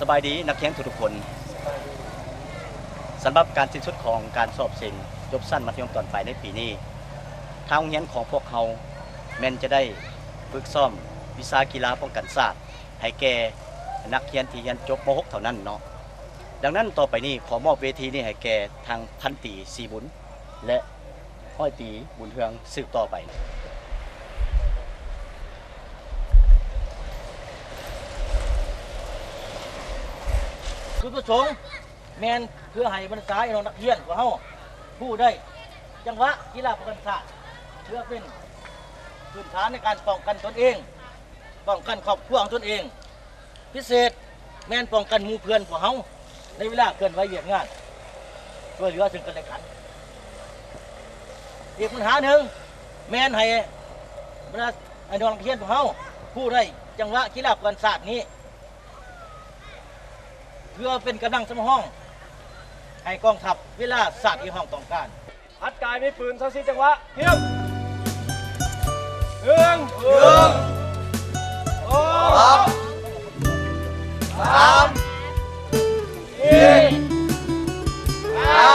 ສະບາຍດີນັກຮຽນທຸກໆຄົນ. ສຳລັບການສິ້ນສຸດຂອງການສອບເສັງຈົບຊັ້ນມັດທະຍົມຕອນປາຍໃນປີນີ້, ທາງໂຮງຮຽນຂອງພວກເຮົາແມ່ນຈະໄດ້ຝຶກຊ້ອມວິຊາກິລາປ້ອງກັນຊາດໃຫ້ແກ່ນັກຮຽນທີ່ຮຽນຈົບ ມ.ຫົກ ເທົ່ານັ້ນເນາະ. ດັ່ງນັ້ນ, ຕໍ່ໄປນີ້ຂໍມອບເວທີນີ້ໃຫ້ແກ່ທາງພັນຕີ ສີບຸນ ແລະ ຮ້ອຍຕີ ບຸນເຮືອງ ສືບຕໍ່ໄປ. ຈຸດປະສົງແມ່ນເພື່ອໃຫ້ບັນດາພີ່ນ້ອງນັກຮຽນຂອງເຮົາຮູ້ໄດ້ຈັງຫວະກິລາປ້ອງກັນຊາດ ເພື່ອເປັນພື້ນຖານໃນການປ້ອງກັນຕົນເອງ, ປ້ອງກັນຄອບຄົວຂອງຕົນເອງ. ພິເສດແມ່ນປ້ອງກັນໝູ່ເພື່ອນພວກເຮົາໃນເວລາເຄື່ອນໄຫວວຽກງານ, ຊ່ວຍເຫຼືອເຊິ່ງກັນແລະກັນ. ອີກບັນຫາໜຶ່ງແມ່ນໃຫ້ບັນດາໄອ້ນ້ອງນັກຮຽນພວກເຮົາຮູ້ໄດ້ຈັງຫວະກິລາປ້ອງກັນຊາດນີ້ ເພື່ອເປັນກຳລັງສຳຮອງໃຫ້ກອງທັບເວລາຊາດຮຽກຮ້ອງຕ້ອງການ. ພັດກາຍມີປືນ ຊາວສີ່ ຈັງຫວະ ກຽມ ໜຶ່ງ ໜຶ່ງ ສອງ ສາມ ສີ່ ຫ້າ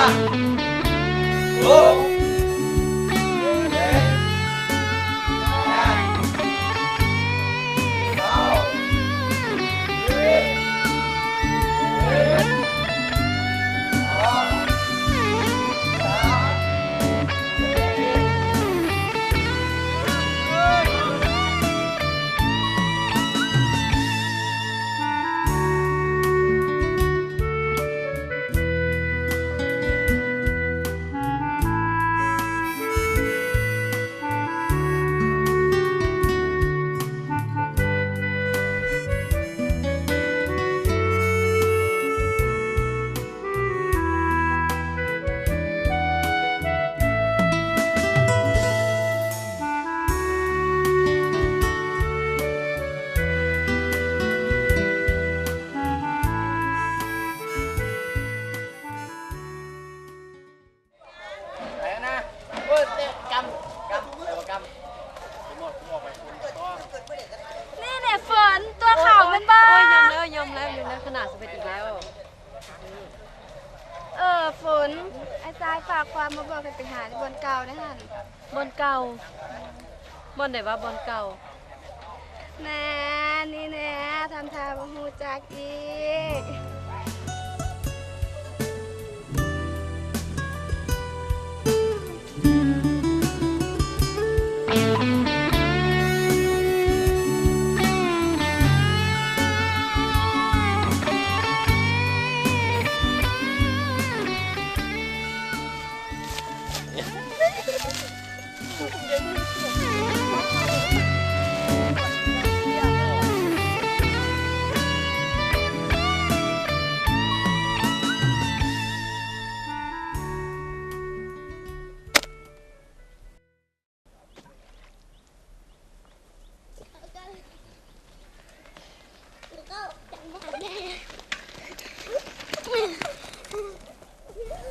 ຫົກ ເຈັດ ແປດ ເກົ້າ ສິບ ນີ້ແຫຼະຝົນ ຕົວຂາວແມ່ນບໍ່? ໂອ້ຍ ຍອມແລ້ວ ຍອມແລ້ວ ຍອມແລ້ວ ຂະໜາດສະເປັດອີກແລ້ວ. ເອີ ຝົນ ອ້າຍຊາຍຝາກຄວາມມາບອກໃຫ້ໄປຫາຢູ່ບ່ອນເກົ່າເດ້ຫັ້ນ. ບ່ອນເກົ່າ? ບ່ອນໃດວະບ່ອນເກົ່າ? ແນ່ ນີ້ແນ່ ທຳທ່າບໍ່ຮູ້ຈັກອີກ.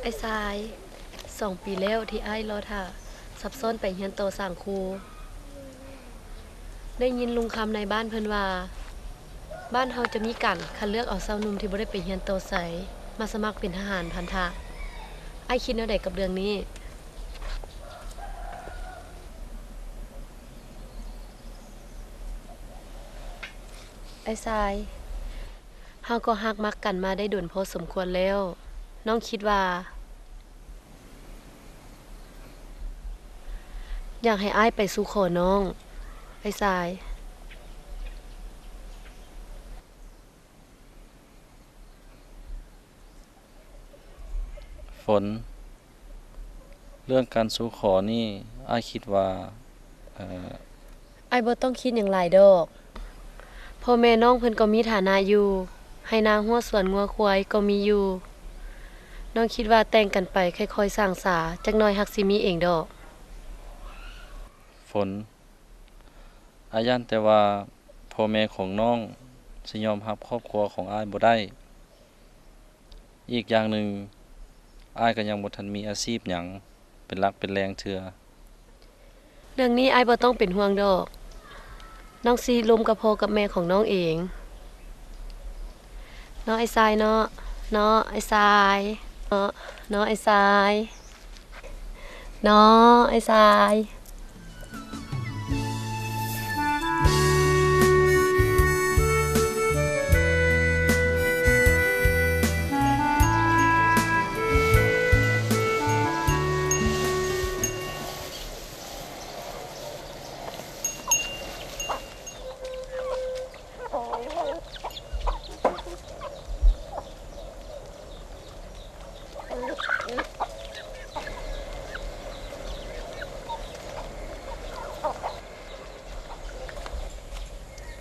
ອ້າຍຊາຍ, ສອງປີແລ້ວທີ່ອ້າຍລໍຖ້າ ສັບຊ້ອນໄປຮຽນຕໍ່ສ້າງຄູ. ໄດ້ຍິນລຸງຄຳນາຍບ້ານເພິ່ນວ່າ ບ້ານເຮົາຈະມີການຄັດເລືອກເອົາຊາວໜຸ່ມທີ່ບໍ່ໄດ້ໄປຮຽນຕໍ່ໃສ ມາສະໝັກເປັນທະຫານພັນທະ. ອ້າຍຄິດແນວໃດກັບເລື່ອງນີ້? ອ້າຍຊາຍ, ເຮົາກໍຮັກມັກກັນມາໄດ້ດົນພໍສົມຄວນແລ້ວ. ນ້ອງຄິດວ່າ ຢາກໃຫ້ອ້າຍໄປສູ່ຂໍນ້ອງ, ອ້າຍຊາຍ. ຝົນ, ເລື່ອງການສູ່ຂໍນີ້ ອ້າຍຄິດວ່າ, ເອີ. ອ້າຍບໍ່ຕ້ອງຄິດຫຍັງຫຼາຍດອກ. ພໍ່ແມ່ນ້ອງເພິ່ນກໍມີຖານະຢູ່, ໄຮ່ນາຮົ້ວສວນງົວຄວາຍກໍມີຢູ່. ນ້ອງຄິດວ່າແຕ່ງກັນໄປຄ່ອຍໆສ້າງສາ, ຈັກໜ່ອຍຫາກຊິມີເອງດອກ. ຝົນ, ອ້າຍຢ້ານແຕ່ວ່າພໍ່ແມ່ຂອງນ້ອງຊິຍອມຮັບຄອບຄົວຂອງອ້າຍບໍ່ໄດ້. ອີກຢ່າງໜຶ່ງ, ອ້າຍກໍຍັງບໍ່ທັນມີອາຊີບຫຍັງເປັນຫຼັກເປັນແຫຼ່ງເທື່ອ. ເລື່ອງນີ້ອ້າຍບໍ່ຕ້ອງເປັນຫ່ວງດອກ. ນ້ອງຊິລົມກັບພໍ່ກັບແມ່ຂອງນ້ອງເອງ. ເນາະ ອ້າຍຊາຍເນາະ ເນາະ ອ້າຍຊາຍ ເນາະ ເນາະ ອ້າຍຊາຍ ເນາະ ອ້າຍຊາຍ.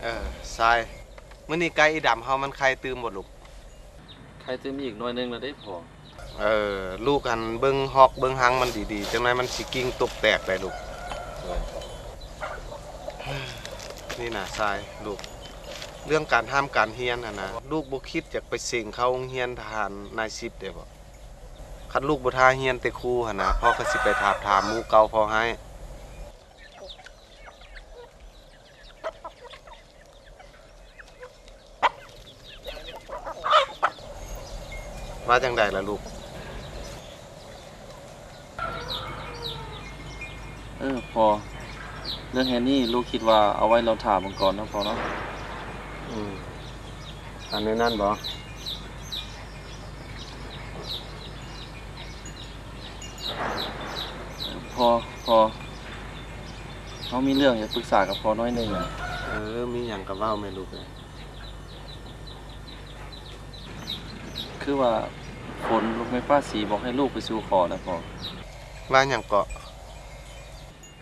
ເອີ ຊາຍ ມື້ນີ້ໄກ່ອີ່ດຳເຮົາມັນໄຂ່ຕື່ມບໍ່ລູກ? ໄຂ່ຕື່ມອີກໜ່ວຍໜຶ່ງແລ້ວເດ້ພໍ່. ເອີ ລູກຫັ້ນເບິ່ງຮອກເບິ່ງຮັງມັນດີໆ ຈັກໜ້ອຍມັນຊິກິ່ງຕົກແຕກໄດ໋ລູກ. ໂດຍ. ນີ້ນະຊາຍ ລູກ ເລື່ອງການຮ່ຳການຮຽນຫັ້ນນະ ລູກບໍ່ຄິດຢາກໄປເສັງເຂົ້າໂຮງຮຽນທະຫານນາຍສິບເດ້ບໍ? ຄັນລູກບໍ່ຖ້າຮຽນແຕ່ຄູຫັ້ນນະ ພໍ່ກໍຊິໄປທາບທາມໝູ່ເກົ່າພໍ່ໃຫ້. ວ່າຈັ່ງໃດລະລູກ? ເອີ ພໍ່ ເລື່ອງເຮັດນີ້ລູກຄິດວ່າເອົາໄວ້ລໍຖ້າເບິ່ງກ່ອນເນາະພໍ່ເນາະ. ອືມ ອັນແນວນັ້ນບໍ? ພໍ່ ພໍ່ ເຮົາມີເລື່ອງຢາກປຶກສາກັບພໍ່ໜ້ອຍໜຶ່ງ. ເອີ ມີຫຍັງກໍເວົ້າແມ່ລູກເອີຍ. ຄືວ່າຝົນລູກແມ່ປ້າສີບອກໃຫ້ລູກໄປສູ່ຂໍນະພໍ່. ວ່າຫຍັງເກາະ?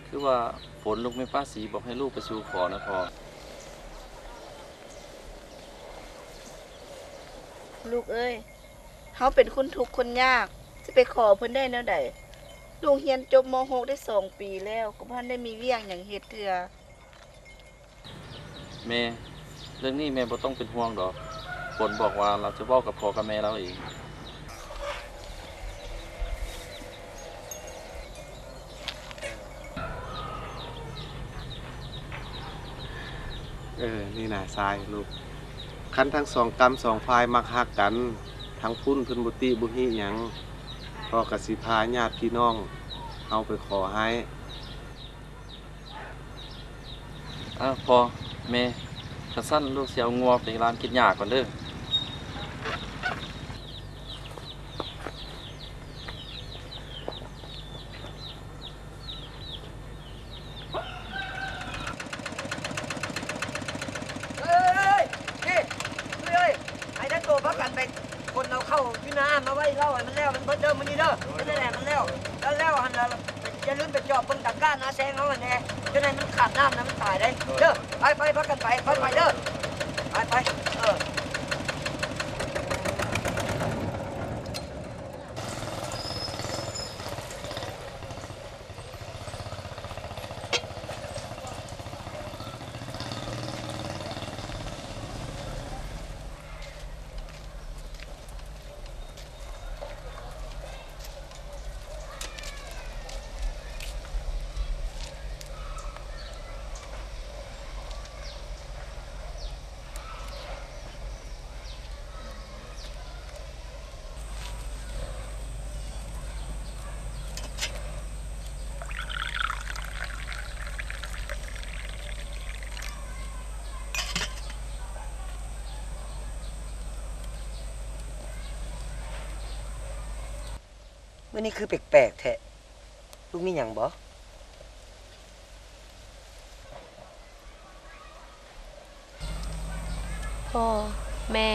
ຄືວ່າຝົນລູກແມ່ປ້າສີບອກໃຫ້ລູກໄປສູ່ຂໍນະພໍ່. ລູກເອີຍ ເຮົາເປັນຄົນທຸກຄົນຍາກ ຊິໄປຂໍເພິ່ນໄດ້ແນວໃດ? ລູກຮຽນຈົບ ມ.ຫົກ ໄດ້ສອງປີແລ້ວ ກໍບໍ່ທັນໄດ້ມີວຽກຫຍັງເຮັດເທື່ອ. ແມ່ ເລື່ອງນີ້ແມ່ບໍ່ຕ້ອງເປັນຫ່ວງດອກ. ຝົນບອກວ່າລາວຈະເວົ້າກັບພໍ່ກັບແມ່ລາວເອງ. ເອີ ນີ້ນະຊາຍລູກ ຄັນທັງສອງກ້ຳສອງຝ່າຍມັກຮັກກັນ ທາງພຸ້ນເພິ່ນບໍ່ຕິບໍ່ຫິຫຍັງ ພໍ່ກໍຊິພາຍາດພີ່ນ້ອງເຮົາໄປຂໍໃຫ້. ອ້າວ ພໍ່ ແມ່ ຄັນຊັ້ນລູກຊິເອົາງົວໄປລານກິນຫຍ້າກ່ອນເດີ້. ເອີຍ ເອີຍ ເອີຍ ນີ້ ເອີຍ ໃຫ້ທັງໂຕພາກັນໄປຂົນເອົາເຂົ້າຢູ່ໜ້າມາໄວ້ເລົ່າໃຫ້ມັນແລ້ວ ມັນເບິດເດີ້ມື້ນີ້ເດີ້. ເຮັດຈັ່ງໃດມັນແລ້ວ ແລ້ວ ແລ້ວຫັ້ນລະ ຢ່າລືມໄປຈອບເບິ່ງຕາກ້ານາແຊງເຮົາຫັ້ນແດ່ ຈັ່ງໃດມັນຂາດນ້ຳນະ ມັນຕາຍເດ້. ເດີ້ ໄປ ໄປ ພາກັນໄປ ໄປ ໄປເດີ້ ໄປ ໄປ ເອີ. ມື້ນີ້ຄືແປກໆແທ້ ລູກມີຫຍັງບໍ່? ພໍ່ ແມ່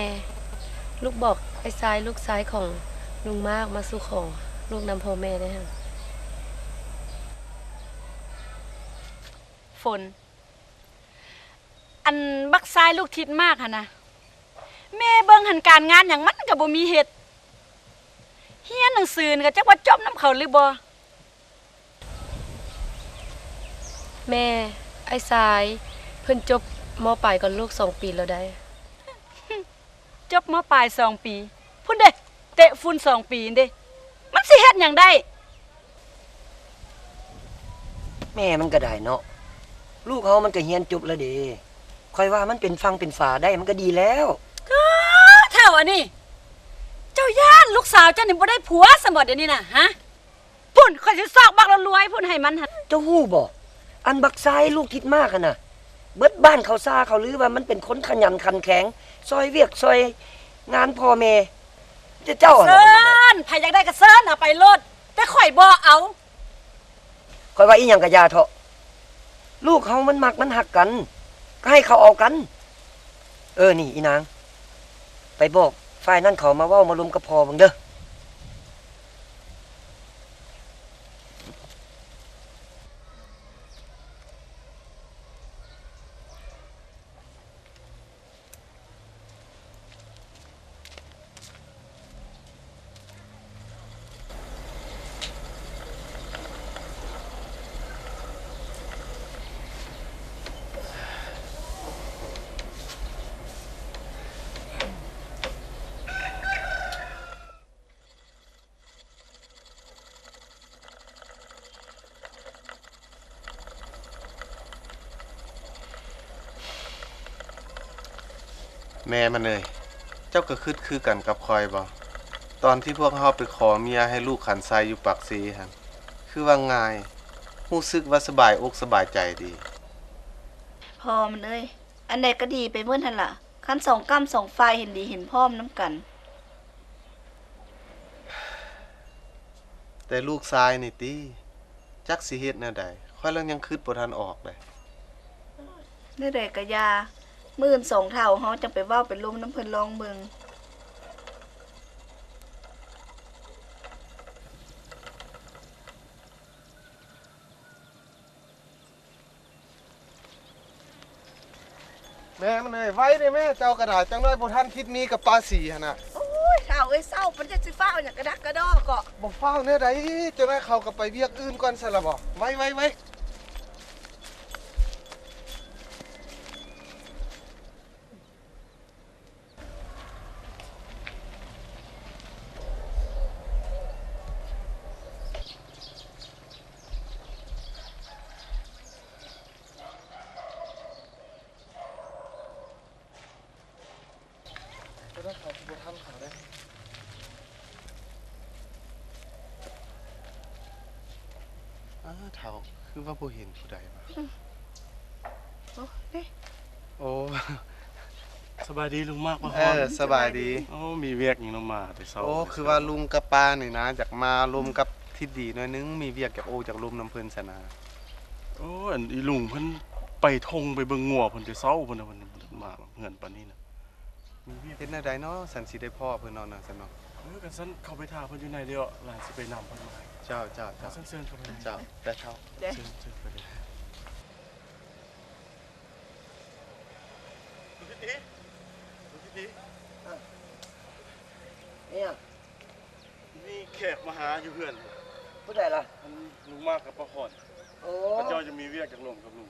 ລູກບອກອ້າຍຊາຍ ລູກຊາຍຂອງລຸງມາກມາສູ່ຂໍລູກນຳພໍ່ແມ່ໄດ້ຫັ້ນ. ຝົນ ອັນບັກຊາຍລູກທິດມາກຫັ້ນນະ ແມ່ເບິ່ງຫັ້ນ ການງານຫຍັງມັນກໍບໍ່ມີເຮັດ ຮຽນໜັງສືນີ້ກໍຈັກວ່າຈົບນຳເຂົາຫຼືບໍ່. ແມ່ ອ້າຍຊາຍເພິ່ນຈົບ ມ.ປາຍ ກ່ອນລູກສອງປີແລ້ວໃດ໋. ຈົບ ມ.ປາຍ ສອງປີ ພຸ້ນເດ້ ເຕະຝຸ່ນສອງປີນີ້ເດ້ ມັນຊິເຮັດຫຍັງໄດ້? ແມ່ມັນກໍໄດ້ເນາະ ລູກເຮົາມັນກໍຮຽນຈົບແລ້ວເດ້ ຂ້ອຍວ່າມັນເປັນຝັ່ງເປັນຝາໄດ້ ມັນກໍດີແລ້ວ. ກໍ ໄທ ເຈົ້າອັນນີ້ ເຈົ້າຢ້ານລູກສາວເຈົ້ານີ້ບໍ່ໄດ້ຜົວຊັ້ນບໍດຽວນີ້ນະ ຮະ? ພຸ້ນ ຂ້ອຍຊິຊອກບັກລວຍໆ ພຸ້ນໃຫ້ມັນຫັ້ນ. ເຈົ້າຮູ້ບໍ່ ອັນບັກຊາຍລູກທິດມາກຫັ້ນນະ ເບິດບ້ານເຂົາຊ່າເຂົາລືວ່າມັນເປັນຄົນຂະຫຍັນຂັນແຂງ ຊ່ອຍວຽກຊ່ອຍງານພໍ່ແມ່. ແຕ່ເຈົ້າຫັ້ນນະ ເຊີນ ໃຜຢາກໄດ້ກໍເຊີນເອົາໄປໂລດ ແຕ່ຂ້ອຍບໍ່ເອົາ. ຂ້ອຍວ່າອີ່ຫຍັງກໍຢ່າເຖາະ ລູກເຮົາມັນມັກມັນຮັກກັນ ກໍໃຫ້ເຂົາເອົາກັນ. ເອີ ນີ້ອີນາງ ໄປບອກຝ່າຍນັ້ນເຂົາມາເວົ້າມາລົມກັບພໍ່ເບິ່ງເດີ້. ແມ່ມັນເອີຍ ເຈົ້າກໍຄຶດຄືກັນກັບຂ້ອຍບໍ່? ຕອນທີ່ພວກເຮົາໄປຂໍເມຍໃຫ້ລູກຂັນໄຊຢູ່ປາກເຊຫັ້ນ ຄືວ່າງ່າຍ ຮູ້ສຶກວ່າສະບາຍອົກສະບາຍໃຈດີ. ພໍ່ມັນເອີຍ ອັນໃດກໍດີໄປເບິດຫັ້ນລະ ຄັນສອງກ້ຳສອງຝ່າຍເຫັນດີເຫັນພ້ອມນຳກັນ. ແຕ່ລູກຊາຍນີ້ຕິ ຈັກຊິເຮັດແນວໃດ ຂ້ອຍລະຍັງຄຶດບໍ່ທັນອອກເດ້. ແນວໃດກະຢ່າ ມື້ອື່ນສອງເຖົ້າເຮົາຈັ່ງໄປເວົ້າໄປລົມນຳເພິ່ນລອງເບິ່ງ. ແມ່ມັນເອີຍ ໄວເດ້ແມ່ ເຈົ້າກໍໄດ້ ຈັກໜ້ອຍບໍ່ທັນຄິດໜີກັບປາສີຫັ້ນນະ. ໂອ້ຍ ທ້າວເອີຍ ເຊົາ ມັນຈະຊິຟ້າວຫຍັງກະດັກກະດໍເກາະ. ບໍ່ຟ້າວແນວໃດ ຈັກໜ້ອຍເຂົາກໍໄປວຽກອື່ນກ່ອນຊັ້ນລະບໍ. ໄວ ໄວ ໄວ. ບໍ່ທັນເຂົາເດ້. ອ້າ ທ້າວ ຄືວ່າບໍ່ເຫັນຜູ້ໃດວະ? ອືມ ໂອ້ ເດ້ ໂອ້ ສະບາຍດີລຸງມາກ ປ້າຮອນ. ເອີ ສະບາຍດີ. ໂອ້ ມີວຽກຫຍັງເນາະ ມາແຕ່ເຊົ້າ? ໂອ້ ຄືວ່າລຸງກັບປ້ານີ້ນະ ຢາກມາລົມກັບທິດດີໜ້ອຍໜຶ່ງ ມີວຽກຢາກໂອ້ຢາກລົມນຳເພິ່ນຊັ້ນນະ. ໂອ້ ອັນອີລຸງເພິ່ນໄປທົ່ງໄປເບິ່ງງົວ ເພິ່ນແຕ່ເຊົ້າພຸ້ນນະ ເພິ່ນມາເຮືອນປານນີ້ນະ. ມີວຽກເຮັດແນວໃດເນາະ ສັນຊິໄດ້ພໍ້ເພິ່ນເນາະ ນາງສັນເນາະ. ເອີ ຄັນຊັ້ນເຂົ້າໄປຖ້າເພິ່ນຢູ່ໃນເດີ ຫຼານຊິໄປນຳເພິ່ນມາໃຫ້. ເຈົ້າ ເຈົ້າ ເຈົ້າ ຊັ້ນເຊີນເຂົ້າໄປ. ເຈົ້າ ໄດ້ເທົ່າ. ເຊີນ ເຊີນໄປເລີຍ. ລຸງທິດດີ ລຸງທິດດີ. ເອີ ມີຫຍັງ? ມີແຂກມາຫາຢູ່ເຮືອນ. ຜູ້ໃດລະ? ອັນລຸງມາກກັບປ້າຮອນ. ໂອ້ ເຂົາເຈົ້າຈະມີວຽກຢາກລົມກັບລຸງ.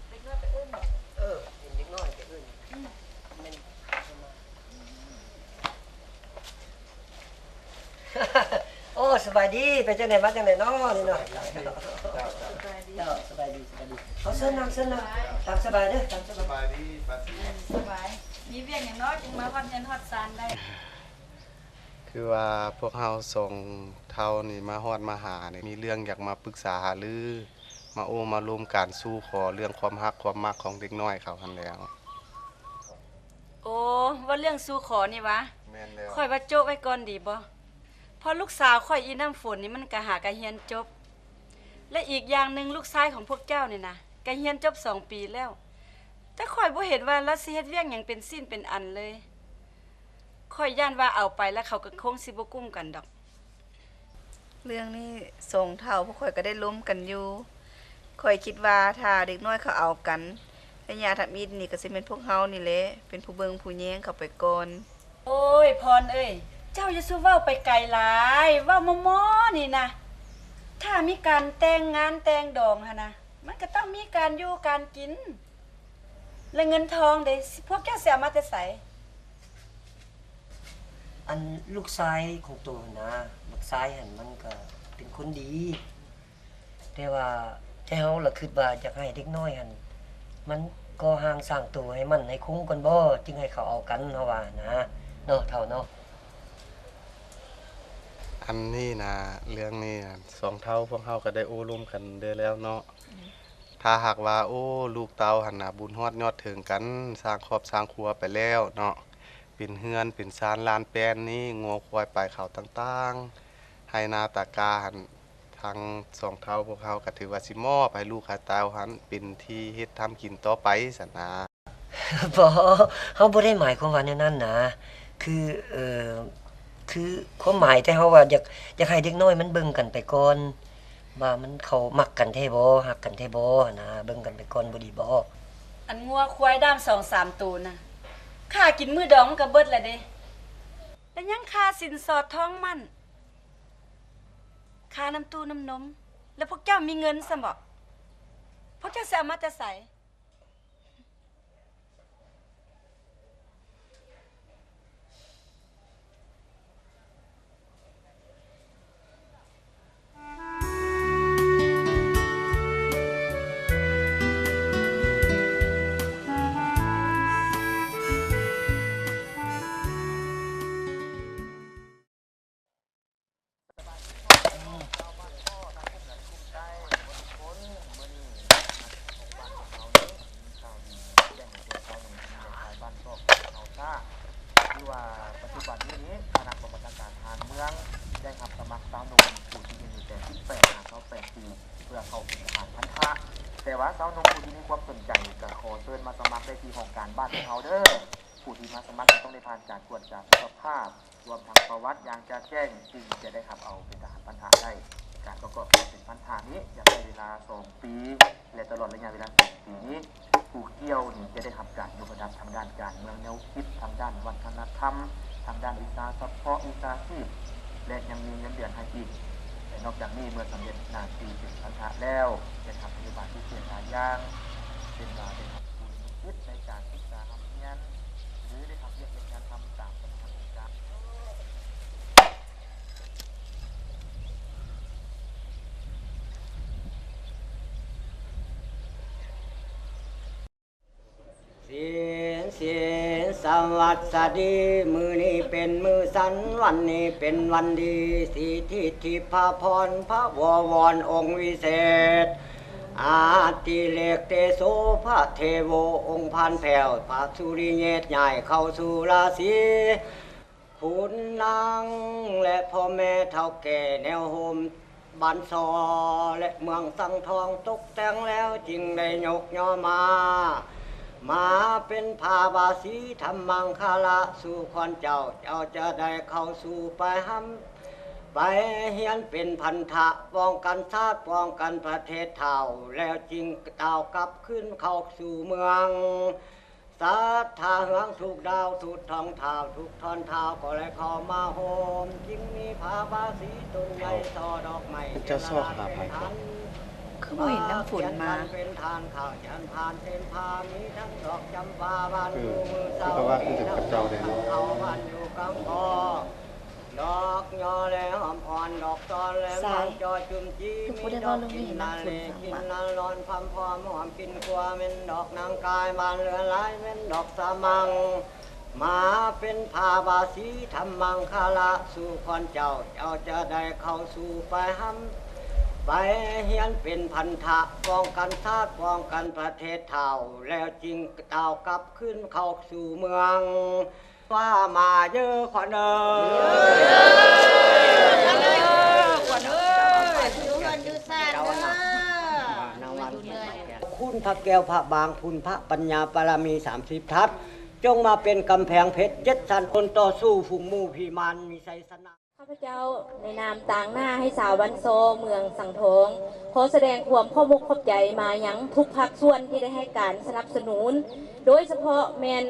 ເດັກນ້ອຍໄປເອີ້ນບໍ? ເອີ ເຫັນເດັກນ້ອຍໄປເອີ້ນ. ອືມ ແມ່ນ. ໂອ້ ສະບາຍດີ ເປັນຈັ່ງໃດ ມາຈັ່ງໃດເນາະນີ້ເນາະ? ເຈົ້າ ສະບາຍດີ ສະບາຍດີ. ເອົາ ເຊີນນັ່ງ ເຊີນນັ່ງ ຕາມສະບາຍເດີ ຕາມສະບາຍ. ສະບາຍດີປ້າສີ. ສະບາຍ. ມີວຽກຫຍັງເນາະ ຈຶ່ງມາຮອດເຮືອນຮອດຊານໄດ້? ຄືວ່າພວກເຮົາສອງເຖົ້ານີ້ມາຮອດມາຫານີ້ ມີເລື່ອງຢາກມາປຶກສາຫາລື ມາໂອ້ມາລົມການສູ່ຂໍເລື່ອງຄວາມຮັກຄວາມມັກຂອງເດັກນ້ອຍເຂົາຫັ້ນແຫຼ້ວ. ໂອ້ ເວົ້າເລື່ອງສູ່ຂໍນີ້ຫວາ? ແມ່ນແລ້ວ. ຂ້ອຍວ່າໂຈະໄວ້ກ່ອນດີບໍ່? ເພາະລູກສາວຂ້ອຍອີນ້ຳຝົນນີ້ມັນກະຫາກະຮຽນຈົບ ແລະ ອີກຢ່າງໜຶ່ງ ລູກຊາຍຂອງພວກເຈົ້ານີ້ນະ ກະຮຽນຈົບສອງປີແລ້ວ ແຕ່ຂ້ອຍບໍ່ເຫັນວ່າລາວຊິເຮັດວຽກຫຍັງເປັນຊິ້ນເປັນອັນເລີຍ. ຂ້ອຍຢ້ານວ່າເອົາໄປແລ້ວເຂົາກໍຄົງຊິບໍ່ກຸ້ມກັນດອກ. ເລື່ອງນີ້ສອງເຖົ້າພວກຂ້ອຍກໍໄດ້ລົມກັນຢູ່. ຂ້ອຍຄິດວ່າຖ້າເດັກນ້ອຍເຂົາເອົາກັນ ໄລຍະທຳອິດນີ້ກໍຊິແມ່ນພວກເຮົານີ້ແຫຼະ ເປັນຜູ້ເບິ່ງຜູ້ແຍງເຂົາໄປກ່ອນ. ໂອ້ຍ ພອນເອີຍ ເຈົ້າຢ່າສູ່ເວົ້າໄປໄກຫຼາຍ ເວົ້າມໍ່ໆນີ້ນະ. ຖ້າມີການແຕ່ງງານແຕ່ງດອງຫັ້ນນະ ມັນກໍຕ້ອງມີການຢູ່ການກິນ. ແລະເງິນທອງເດ ພວກເຈົ້າຊິເອົາມາແຕ່ໃສ? ອັນລູກຊາຍຂອງໂຕຫັ້ນນະ ບັກຊາຍຫັ້ນມັນກະເປັນຄົນດີ ແຕ່ວ່າ ແຕ່ເຮົາລະຄິດວ່າຢາກໃຫ້ເດັກນ້ອຍຫັ້ນ ມັນກໍ່ຮ່າງສ້າງໂຕໃຫ້ໝັ້ນໃຫ້ຄົງກ່ອນບໍ ຈຶ່ງໃຫ້ເຂົາເອົາກັນ ເຮົາວ່ານະ ເນາະເຖົ້າເນາະ. ອັນນີ້ນະ ເລື່ອງນີ້ນະ ສອງເຖົ້າພວກເຮົາກໍໄດ້ໂອ້ລົມກັນເດີແລ້ວເນາະ. ຖ້າຫາກວ່າ ໂອ້ ລູກເຕົ້າຫັ້ນນະ ບຸນຮອດຍອດເຖິງກັນ ສ້າງຄອບສ້າງຄົວໄປແລ້ວເນາະ ເປັນເຮືອນເປັນຊານລານແປ້ນນີ້ ງົວຄວາຍປາຍເຂົ້າຕ່າງໆ ໄຮ່ນາຕາກາຫັ້ນ ທາງສອງເຖົ້າພວກເຮົາກໍຖືວ່າຊິມອບໃຫ້ລູກໃຫ້ເຕົ້າຫັ້ນ ເປັນທີ່ເຮັດທຳກິນຕໍ່ໄປຊັ້ນນາ. ບໍ່ ເຮົາບໍ່ໄດ້ໝາຍຄວາມວ່າແນວນັ້ນນະ ຄື ເອີ ຄືຄວາມໝາຍແຕ່ເຮົາວ່າຢາກ ຢາກໃຫ້ເດັກນ້ອຍມັນເບິ່ງກັນໄປກ່ອນ ວ່າມັນ ເຂົາມັກກັນແທ້ບໍ່ ຮັກກັນແທ້ບໍ່ຫັ້ນນະ ເບິ່ງກັນໄປກ່ອນບໍ່ດີບໍ? ອັນງົວຄວາຍດາມສອງສາມໂຕນະ ຂ້າກິນມື້ດອງມັນກໍເບິດແລ້ວເດ້ ແລ້ວຍັງຄ່າສິນສອດທອງໝັ້ນ ຄ່ານ້ຳຕູ້ນ້ຳນົມ ແລ້ວພວກເຈົ້າມີເງິນຊ້ຳບໍ? ພວກເຈົ້າຊິເອົາມາແຕ່ໃສ? ຄືວ່າປັດຈຸບັນນີ້ນີ້ ຄະນະກອງບັນຊາການທະຫານເມືອງ ໄດ້ຮັບສະໝັກຊາວໜຸ່ມຜູ້ທີ່ອາຍຸແຕ່ສິບແປດຫາຊາວແປດປີ ເພື່ອເຂົ້າເປັນທະຫານພັນທະ. ແຕ່ວ່າຊາວໜຸ່ມຜູ້ທີ່ມີຄວາມສົນໃຈ ກໍຂໍເຊີນມາສະໝັກໄດ້ທີ່ຫ້ອງການບ້ານຂອງເຮົາເດີ້. ຜູ້ທີ່ມາສະໝັກຈະຕ້ອງໄດ້ຜ່ານການກວດກາສຸຂະພາບ ລວມທັງປະຫວັດຢ່າງຈະແຈ້ງ ຈຶ່ງຈະໄດ້ຮັບເອົາເປັນທະຫານພັນທະໄດ້. ການປະກອບຕົວເປັນພັນທະນີ້ຈະໃຊ້ເວລາສອງປີ ແລະ ຕະຫຼອດໄລຍະເວລາສອງປີນີ້ ຜູ້ກ່ຽວນີ້ຈະໄດ້ຮັບການຍົກລະດັບທາງດ້ານການເມືອງ, ແນວຄິດ, ທາງດ້ານວັດທະນະທຳ, ທາງດ້ານວິຊາສະເພາະ, ວິຊາຊີບ ແລະ ຍັງມີເງິນເດືອນໃຫ້ອີກ. ແລະ ນອກຈາກນີ້ ເມື່ອສຳເລັດໜ້າທີ່ເປັນພັນທະແລ້ວ ໄດ້ຮັບນະໂຍບາຍພິເສດຫຼາຍຢ່າງ ເຊັ່ນວ່າໄດ້ຮັບທຶນໃນການສຶກສາຮ່ຳຮຽນ ຫຼື ໄດ້ຮັບວຽກເຮັດງານທຳຕາມກຳລັງໂອກາດ. ສິນ ສິນ ສະຫວັດສະດີ ມື້ນີ້ເປັນມື້ສັນ ວັນນີ້ເປັນວັນດີ ສິດທິທິພາພອນ ພະວໍວອນອົງວິເສດ ອາຕິເລກເຕໂສ ພະເທໂວ ອົງພານແພ້ວ ພະສຸລິເຍດ ຍ້າຍເຂົ້າສູ່ລາສີ ຂຸນນາງ ແລະ ພໍ່ແມ່ເຖົ້າແກ່ແນວໂຮມ ບ້ານຊໍ ແລະ ເມືອງສັງທອງ ຕົກແຕ່ງແລ້ວຈຶ່ງໄດ້ຍົກຍໍມາ ມາເປັນຜ້າບາສີທຳມັງຄະລະສູ່ຂວັນເຈົ້າ ເຈົ້າຈະໄດ້ເຂົ້າສູ່ໄປຮຳ ໄປຮຽນເປັນພັນທະ ປ້ອງກັນຊາດ ປ້ອງກັນປະເທດເຖົ້າ ແລ້ວຈຶ່ງກ່າວກັບຄືນເຂົ້າສູ່ເມືອງ. ສັດທາເຮືອງທຸກດາວ ທຸກທ້ອງທ້າວ ທຸກທ່ອນທ້າວ ກໍໄດ້ເຂົ້າມາໂຮມ ຈຶ່ງມີຜ້າບາສີຕົນໃຫຍ່ ເອົ້າ ຊໍດອກໄມ້ ເຈົ້າຊອກຫາໃຜ? ຄືບໍ່ເຫັນນ້ຳຝົນມາ ເປັນທານ ຂ້າວຈັນທານເຕັມຜ້າ ມີທັງດອກຈຳປາບານ ເອີ ຢູ່ມື້ເຊົ້າ ຄືວ່າຄືເປັນເຈົ້າແດ່ເນາະ ເຂົ້າບ້ານຢູ່ກາງບໍ່ ດອກຍໍແລຫອມອ່ອນ ດອກຕອນແລ ສາຍ ໝາກຈໍຈຸ່ມຈີ ຄືບໍ່ໄດ້ເວົ້າເລື່ອງນີ້ໃນນ້ຳຝົນ ກິນນາເລ ກິນນາລອນ ພຳພອມຫອມກິນກົວ ແມ່ນດອກນາງກາຍ ບານເຫຼືອຫຼາຍ ແມ່ນດອກສະມັງ ມາເປັນຜ້າບາສີທຳມັງຄະລະສູ່ຂວັນເຈົ້າ ເຈົ້າຈະໄດ້ເຂົ້າສູ່ໄປຮຳ ໄປຮຽນເປັນພັນທະ ປ້ອງກັນຊາດ ປ້ອງກັນປະເທດເຖົ້າ ແລ້ວຈຶ່ງກ່າວກັບຄືນເຂົ້າສູ່ເມືອງ. ວ່າມາເດີ້ຂວັນເອີຍ ຂວັນເອີຍ ຢູ່ເຮືອນຢູ່ຊານເດີ້ ຄຸນພະແກ້ວພະບາງ ຄຸນພະປັນຍາ ປາລະມີສາມສິບທັດ ຈົ່ງມາເປັນກຳແພງເພັດເຈັດຊັ້ນ ຄົນຕໍ່ສູ້ຝູງໝູ່ຜີມານມີໄຊຊະນະ. ຂ້າພະເຈົ້າ ໃນນາມຕາງໜ້າໃຫ້ຊາວບ້ານຊໍ ເມືອງສັງທອງ ຂໍສະແດງຄວາມຂອບອົກຂອບໃຈມາຍັງທຸກພາກສ່ວນທີ່ໄດ້ໃຫ້ການສະໜັບສະໜູນ ໂດຍສະເພາະແມ່ນ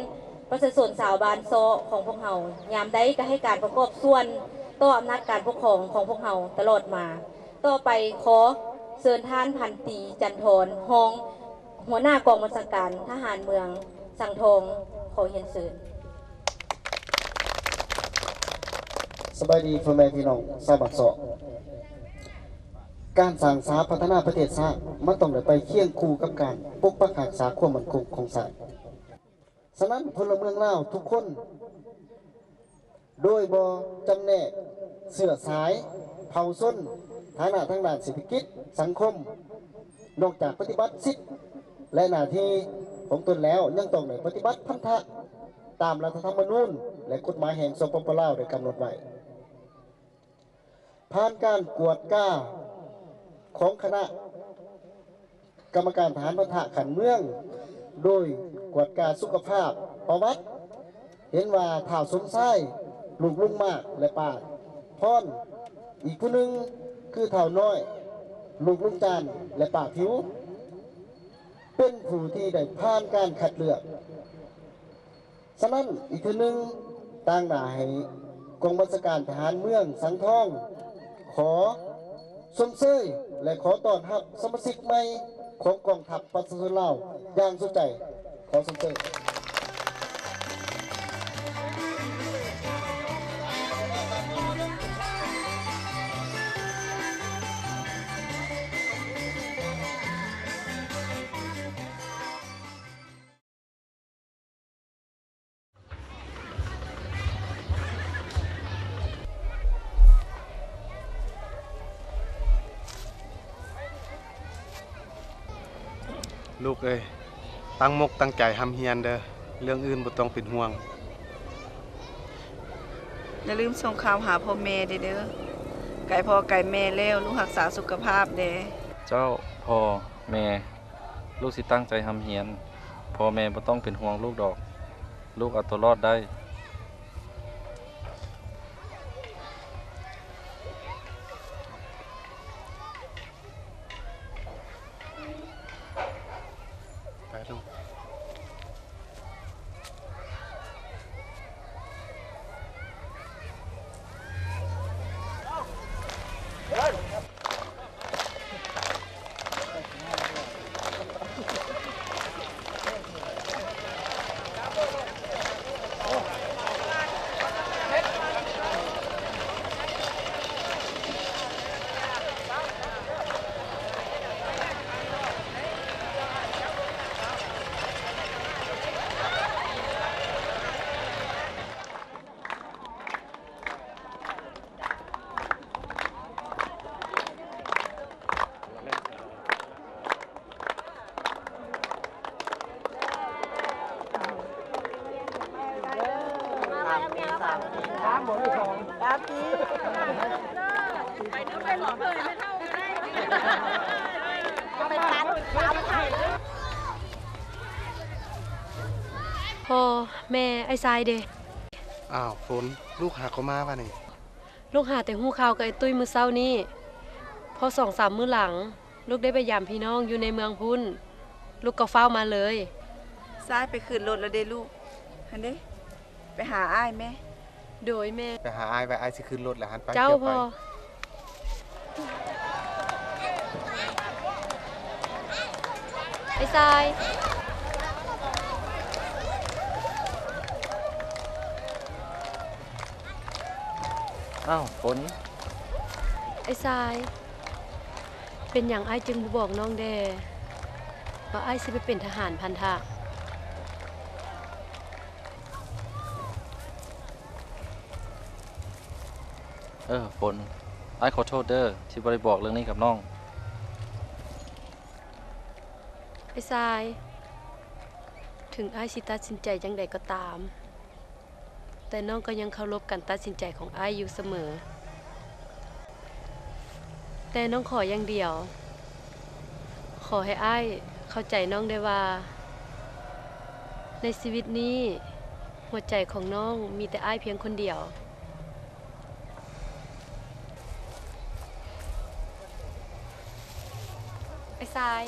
ປະຊາຊົນຊາວບ້ານຊໍຂອງພວກເຮົາ ຍາມໃດກໍໃຫ້ການປະກອບສ່ວນຕໍ່ອຳນາດການປົກຄອງຂອງພວກເຮົາຕະຫຼອດມາ. ຕໍ່ໄປຂໍເຊີນທ່ານພັນຕີ ຈັນທອນ ຮອງຫົວໜ້າກອງບັນຊາການທະຫານເມືອງສັງທອງ ຂໍຮຽນເຊີນ. ສະບາຍດີພໍ່ແມ່ພີ່ນ້ອງຊາວບ້ານຊໍ. ການສ້າງສາພັດທະນາປະເທດຊາດ ມັນຕ້ອງໄດ້ໄປຄຽງຄູ່ກັບການປົກປັກຮັກສາຄວາມໝັ້ນຄົງຂອງຊາດ. ສະນັ້ນ, ພົນລະເມືອງລາວທຸກຄົນ ໂດຍບໍ່ຈຳແນກເຊື້ອສາຍ, ເຜົ່າຊົນ, ຖານະທາງດ້ານເສດຖະກິດ, ສັງຄົມ, ນອກຈາກປະຕິບັດສິດ ແລະ ໜ້າທີ່ຂອງຕົນແລ້ວ, ຍັງຕ້ອງໄດ້ປະຕິບັດພັນທະຕາມລັດຖະທຳມະນູນ ແລະ ກົດໝາຍແຫ່ງ ສປປ ລາວ ໄດ້ກຳນົດໄວ້. ຜ່ານການກວດກາຂອງຄະນະກຳມະການທະຫານພັນທະຂັ້ນເມືອງ ໂດຍກວດກາສຸຂະພາບປະຫວັດ ເຫັນວ່າທ້າວສົມຊາຍ ລູກລຸງມາກ ແລະ ປ້າພອນ, ອີກຜູ້ໜຶ່ງຄືທ້າວນ້ອຍ ລູກລຸງຈານ ແລະ ປ້າຜິວ ເປັນຜູ້ທີ່ໄດ້ຜ່ານການຄັດເລືອກ. ສະນັ້ນ, ອີກເທື່ອໜຶ່ງ, ຕາງໜ້າໃຫ້ກອງບັນຊາການທະຫານເມືອງສັງທອງ ຂໍຊົມເຊີຍ ແລະ ຂໍຕ້ອນຮັບສະມາຊິກໃໝ່ຂອງກອງທັບປະຊາຊົນລາວຢ່າງສຸດໃຈ. ຂໍຊົມເຊີຍ. ລູກເອີຍ, ຕັ້ງມົກຕັ້ງໃຈຮ່ຳຮຽນເດີ້, ເລື່ອງອື່ນບໍ່ຕ້ອງເປັນຫ່ວງ. ຢ່າລືມສົ່ງຂ່າວຫາພໍ່ແມ່ແດ່ເດີ້. ໃກ້ພໍ່ໃກ້ແມ່ແລ້ວ, ລູກຮັກສາສຸຂະພາບແດ່. ເຈົ້າ, ພໍ່, ແມ່. ລູກຊິຕັ້ງໃຈຮ່ຳຮຽນ. ພໍ່ແມ່ບໍ່ຕ້ອງເປັນຫ່ວງລູກດອກ. ລູກເອົາຕົວລອດໄດ້. ໄປລູກ. ພໍ່ ແມ່ ອ້າຍຊາຍເດ? ອ້າວ ຝົນ, ລູກຫາກໍມາວະນີ້? ລູກຫາແຕ່ຮູ້ຂ່າວກັບໄອ້ຕຸ້ຍມື້ເຊົ້ານີ້. ພໍສອງສາມມື້ຫຼັງ ລູກໄດ້ໄປຢາມພີ່ນ້ອງຢູ່ໃນເມືອງພຸ້ນ, ລູກກໍຟ້າວມາເລີຍ. ຊາຍໄປຂຶ້ນລົດແລ້ວເດ້ລູກ. ຫັ້ນເດ້, ໄປຫາອ້າຍແມ້. ໂດຍແມ່. ໄປຫາອ້າຍໄວ້, ອ້າຍຊິຂຶ້ນລົດແລ້ວຫັ້ນ. ໄປ ເຈົ້າພໍ່. ໄອ້ຊາຍ. ອ້າວ ຝົນ. ໄອ້ຊາຍ, ເປັນຫຍັງອ້າຍຈຶ່ງບໍ່ບອກນ້ອງແດ່ ວ່າອ້າຍຊິໄປເປັນທະຫານພັນທະ? ເອີ ຝົນ, ອ້າຍຂໍໂທດເດີ້ ທີ່ບໍ່ໄດ້ບອກເລື່ອງນີ້ກັບນ້ອງ. ໄອ້ຊາຍ, ເຖິງອ້າຍຊິຕັດສິນໃຈຈັ່ງໃດກໍຕາມ, ແຕ່ນ້ອງກໍຍັງເຄົາລົບການຕັດສິນໃຈຂອງອ້າຍຢູ່ສະເໝີ. ແຕ່ນ້ອງຂໍຢ່າງດຽວ, ຂໍໃຫ້ອ້າຍເຂົ້າໃຈນ້ອງແດ່ວ່າ ໃນຊີວິດນີ້, ຫົວໃຈຂອງນ້ອງມີແຕ່ອ້າຍພຽງຄົນດຽວ. ໄອ້ຊາຍ.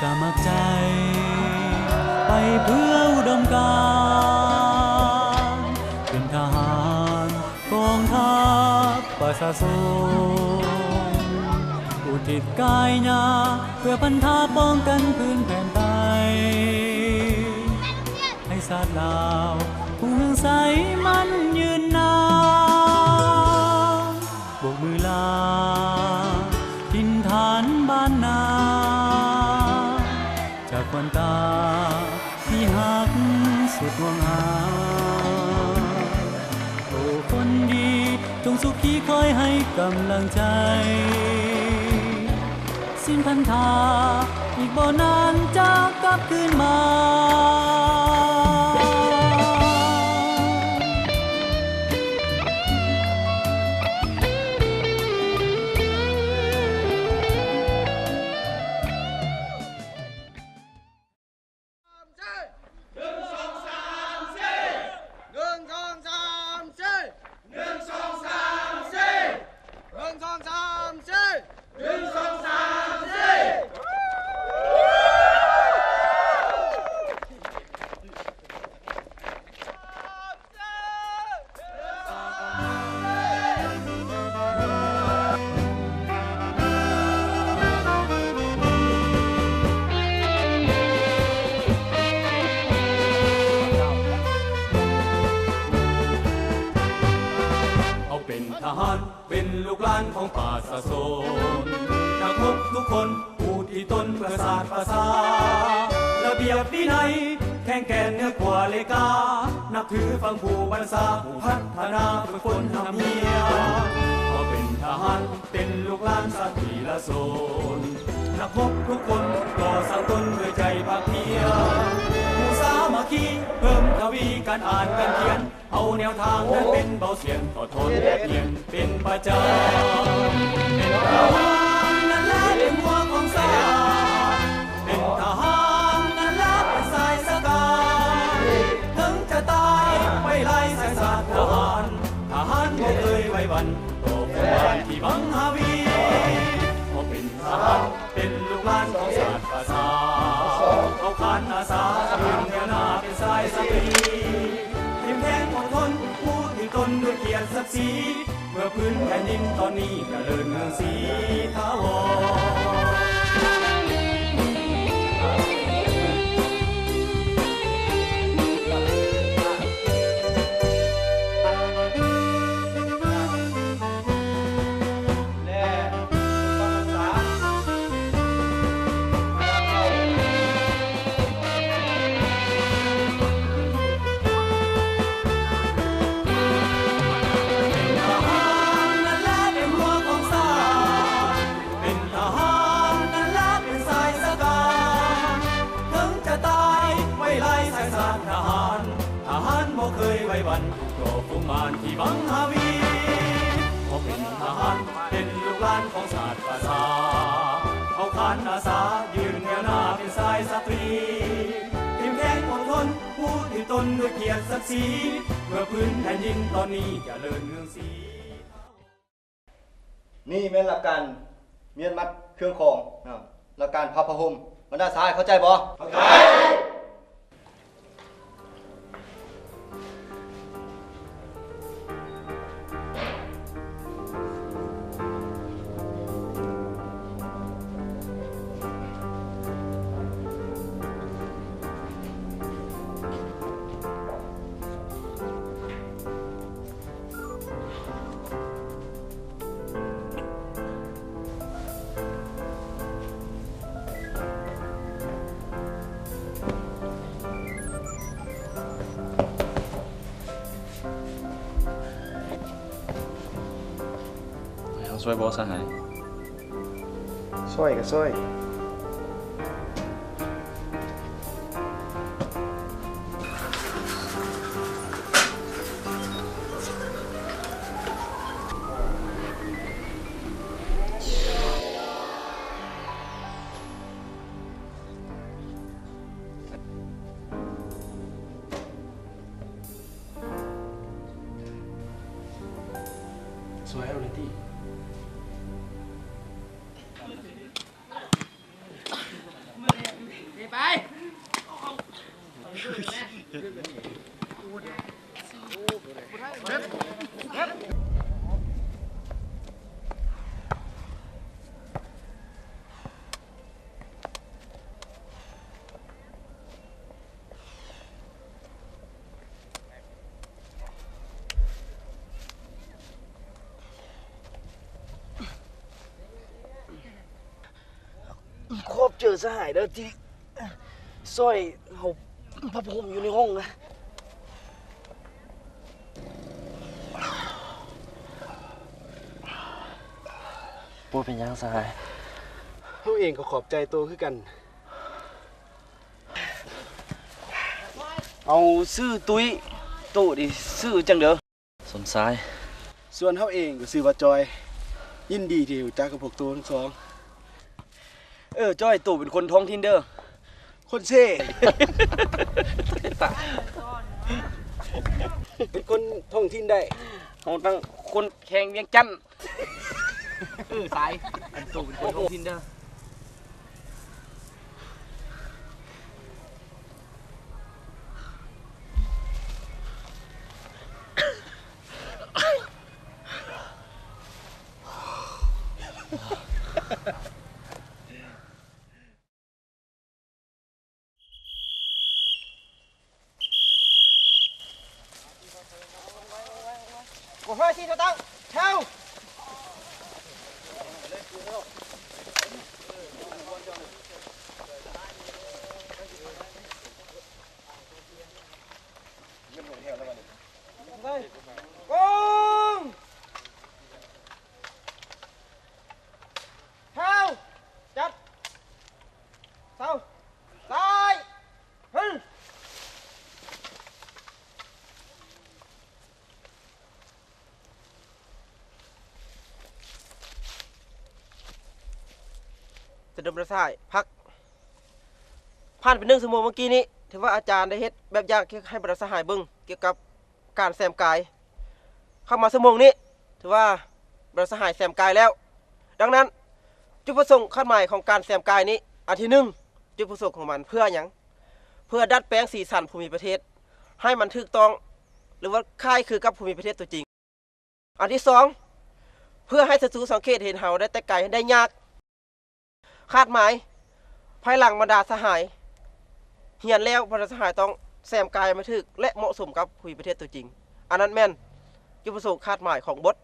ສະໝັກໃຈໄປເພື່ອອຸດົມການ ເປັນທະຫານກອງທັບປະຊາຊົນ ອຸທິດກາຍຍາເພື່ອພັນທະປ້ອງກັນພື້ນແຜ່ນໄທ ໃຫ້ຊາດລາວຜູ້ເຮືອງໃສໝັ້ນຍືນນານ. ໂບກມືລາຖິ່ນຖານບ້ານນາ ຈາກຂວັນຕາທີ່ຮັກສຸດຫ່ວງຫາ. ໂອ້ ຄົນດີ ຈົ່ງສຸຂີຄອຍໃຫ້ກຳລັງໃຈ. ສິ້ນພັນທາອີກບໍ່ນານຈະກັບຄືນມາ. ເຮົາເປັນທະຫານ ເປັນລູກຫຼານຂອງປະຊາຊົນ ນັກຮົບທຸກຄົນ ອຸທິດຕົນເພື່ອຊາດປະຊາ ລະບຽບວິໄນ ແຂງແກ່ນເໜືອກວ່າເລກາ ນັບຖືຟັງຜູ້ບັນຊາ ຜູ້ພັດທະນາຝຶກຝົນຮ່ຳຮຽນ ຂໍເປັນທະຫານ ເປັນລູກຫຼານຊາດວີລະຊົນ ນັກຮົບທຸກຄົນ ກໍ່ສ້າງຕົນດ້ວຍໃຈພາກພຽນ ຜູ້ສາມັກຄີ ເພີ່ມທະວີການອ່ານການຂຽນ ເອົາແນວທາງນັ້ນເປັນເບົາສຽນ ຖອດຖອນແລກປ່ຽນເປັນປະຈຳ ເປັນທະຫານນັ້ນແຫຼະເປັນຫົວຂອງຊາດ ເປັນທະຫານນັ້ນແຫຼະເປັນສາຍສະການ ເຖິງຈະຕາຍໄວ້ລາຍສາຍຊາດທະຫານ ທະຫານບໍ່ເຄີຍໄຫວ້ຫວັ່ນຕໍ່ຜູ້ບ້ານທີ່ບັງຫາວີ ຂໍເປັນທະຫານ ເປັນລູກຫຼານຂອງຊາດປະຊາ ເຮົາຂານອາສາ ຢືນແນວໜ້າເປັນສາຍສະຕີ ເຂັ້ມແຂງອົດທົນ ຜູ້ທີ່ຕົນດ້ວຍກຽດສັກສີ ເພື່ອພື້ນແຜ່ນດິນຕອນນີ້ຈະເລີນເມືອງສີຖາວອນ. ແລະ ເປັນທະຫານນັ້ນແຫຼະເປັນຫົວຂອງຊາດ ເປັນທະຫານນັ້ນແຫຼະເປັນສາຍສະການ ເຖິງຈະຕາຍໄວ້ລາຍສາຍຊາດທະຫານ ທະຫານບໍ່ເຄີຍໄຫວ້ຫວັ່ນ ຕໍ່ຝູງມານທີ່ບັງຫາວີ ຂໍເປັນທະຫານ ເປັນລູກຫຼານຂອງຊາດປະຊາ ເຮົາຂານອາສາ ຢືນແນວໜ້າເປັນສາຍສະຕີ ເຂັ້ມແຂງອົດທົນ ຜູ້ທີ່ຕົນດ້ວຍກຽດສັກສີ ເພື່ອພື້ນແຜ່ນດິນຕອນນີ້ຈະເລີນເມືອງສີ. ນີ້ແມ່ນຫຼັກການມ້ຽນມັດເຄື່ອງຂອງ ຫຼັກການພັບຜ້າຫົ່ມ ບັນດາຊາຍເຂົ້າໃຈບໍ່? ເຂົ້າໃຈ. ໃຫ້ເຮົາຊ່ວຍບໍ່ສະຫາຍ? ຊ່ວຍກໍຊ່ວຍ. ຊ່ວຍເອົາແດ່ຕິ. ຂອບໃຈສະຫາຍເດີ ທີ່ຊ່ອຍເຮົາພັບຫົມຢູ່ໃນຫ້ອງນະ. ບໍ່ເປັນຫຍັງສະຫາຍ. ເຮົາເອງກໍຂອບໃຈໂຕຄືກັນ. ເອົາ ຊື່ຕຸ້ຍ. ໂຕນີ້ຊື່ຫຍັງເດີ? ສົມຊາຍ. ສ່ວນເຮົາເອງກໍຊື່ວ່າຈອຍ. ຍິນດີທີ່ຮູ້ຈັກກັບພວກໂຕທັງສອງ. ເອີ ຈອຍ, ໂຕເປັນຄົນທ້ອງຖິ່ນເດີ. ຄົນເຊ. ເປັນຄົນທ້ອງຖິ່ນໄດ້. ເຮົາຕັ້ງຄົນແຂວງວຽງຈັນ. ເອີ ສາຍ, ອັນໂຕເປັນຄົນທ້ອງຖິ່ນເດີ. ສະດົມລະສະຫາຍ ພັກ. ຜ່ານໄປໜຶ່ງຊົ່ວໂມງເມື່ອກີ້ນີ້ ຖືວ່າອາຈານໄດ້ເຮັດແບບຢ່າງໃຫ້ບັນດາສະຫາຍເບິ່ງ ກ່ຽວກັບການແຊມກາຍ. ເຂົ້າມາຊົ່ວໂມງນີ້ ຖືວ່າບັນດາສະຫາຍແຊມກາຍແລ້ວ. ດັ່ງນັ້ນ ຈຸດປະສົງຄາດໝາຍຂອງການແຊມກາຍນີ້ ອັນທີໜຶ່ງ ຈຸດປະສົງຂອງມັນເພື່ອຫຍັງ? ເພື່ອດັດແປງສີສັນພູມິປະເທດໃຫ້ມັນຖືກຕ້ອງ ຫຼືວ່າຄ້າຍຄືກັບພູມິປະເທດຕົວຈິງ. ອັນທີສອງ ເພື່ອໃຫ້ສັດຕູສັງເກດເຫັນເຮົາໄດ້ແຕ່ໄກໄດ້ຍາກ. ຄາດໝາຍ ພາຍຫຼັງບັນດາສະຫາຍຮຽນແລ້ວ ບັນດາສະຫາຍຕ້ອງແຊມກາຍໃຫ້ມັນຖືກ ແລະ ເໝາະສົມກັບພູມິປະເທດຕົວຈິງ. ອັນນັ້ນແມ່ນຈຸດປະສົງຄາດໝາຍຂອງບົດ.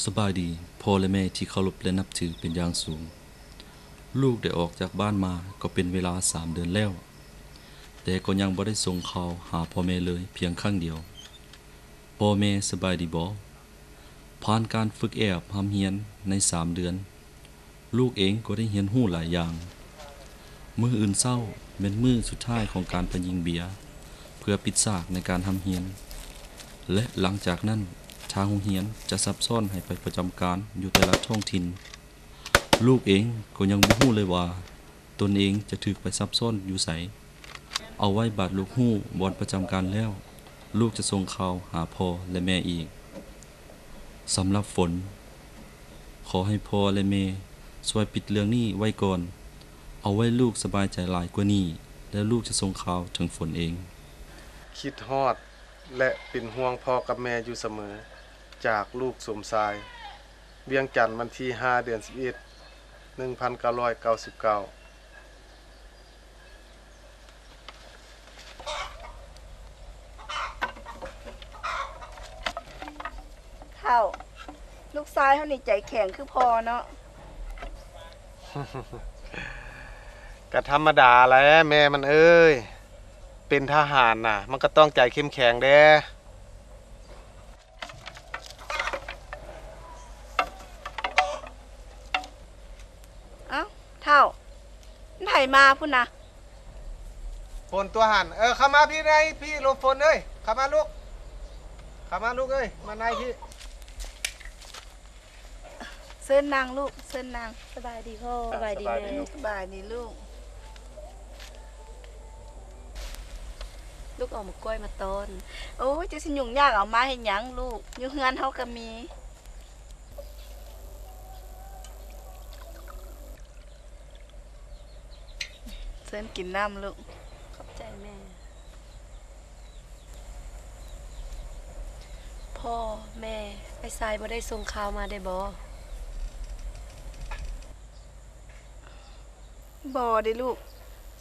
ສະບາຍດີພໍ່ ແລະ ແມ່ທີ່ເຄົາລົບ ແລະ ນັບຖືເປັນຢ່າງສູງ. ລູກໄດ້ອອກຈາກບ້ານມາກໍເປັນເວລາສາມເດືອນແລ້ວ, ແຕ່ກໍຍັງບໍ່ໄດ້ສົ່ງຂ່າວຫາພໍ່ແມ່ເລີຍພຽງຄັ້ງດຽວ. ພໍ່ແມ່ສະບາຍດີບໍ່? ຜ່ານການຝຶກແອບຮ່ຳຮຽນໃນສາມເດືອນ, ລູກເອງກໍໄດ້ຮຽນຮູ້ຫຼາຍຢ່າງ. ມື້ອື່ນເຊົ້າແມ່ນມື້ສຸດທ້າຍຂອງການໄປຍິງເບຍ ເພື່ອປິດສາກໃນການຮ່ຳຮຽນ ແລະ ຫຼັງຈາກນັ້ນທາງໂຮງຮຽນຈະສັບຊ້ອນໃຫ້ໄປປະຈຳການຢູ່ແຕ່ລະທ້ອງຖິ່ນ. ລູກເອງກໍຍັງບໍ່ຮູ້ເລີຍວ່າ ຕົນເອງຈະຖືກໄປສັບຊ້ອນຢູ່ໃສ. ເອົາໄວ້ບາດລູກຮູ້ບ່ອນປະຈຳການແລ້ວ, ລູກຈະສົ່ງຂ່າວຫາພໍ່ ແລະ ແມ່ອີກ. ສຳລັບຝົນ, ຂໍໃຫ້ພໍ່ ແລະ ແມ່ຊ່ວຍປິດເລື່ອງນີ້ໄວ້ກ່ອນ. ເອົາໄວ້ລູກສະບາຍໃຈຫຼາຍກວ່ານີ້, ແລ້ວລູກຈະສົ່ງຂ່າວເຖິງຝົນເອງ. ຄິດຮອດ ແລະ ເປັນຫ່ວງພໍ່ກັບແມ່ຢູ່ສະເໝີ. ຈາກລູກ ສົມຊາຍ. ວຽງຈັນ, ວັນທີຫ້າ ເດືອນສິບເອັດ ໜຶ່ງພັນເກົ້າຮ້ອຍເກົ້າສິບເກົ້າ. ເຖົ້າ, ລູກຊາຍເຮົານີ້ໃຈແຂງຄືພໍ່ເນາະ. ກະທຳມະດາແຫຼະແມ່ມັນເອີຍ, ເປັນທະຫານນະ ມັນກໍຕ້ອງໃຈເຂັ້ມແຂງແດ່. ເອົ້າ ເຖົ້າ ມັນໃຜມາພຸ້ນນະ? ຝົນຕົວຫັ້ນ. ເອີ ເຂົ້າມາພີ້ໃນ ພີ້ ຫຼົບຝົນເອີຍ. ເຂົ້າມາລູກ ເຂົ້າມາລູກເອີຍ ມາໃນພີ້. ເຊີນນັ່ງລູກ ເຊີນນັ່ງ. ສະບາຍດີພໍ່. ສະບາຍດີແມ່. ສະບາຍດີລູກ. ລູກເອົາໝາກກ້ວຍມາຕ້ອນ. ໂອ້ຍ ຈະຊິຫຍຸ້ງຍາກເອົາມາເຮັດຫຍັງລູກ, ຢູ່ເຮືອນເຮົາກໍມີ. ເຊີນກິນນ້ຳລູກ. ຂອບໃຈແມ່. ພໍ່ ແມ່ ອ້າຍຊາຍບໍ່ໄດ້ສົ່ງຂ່າວມາໄດ້ບໍ່? ບໍ່ເດ້ລູກ,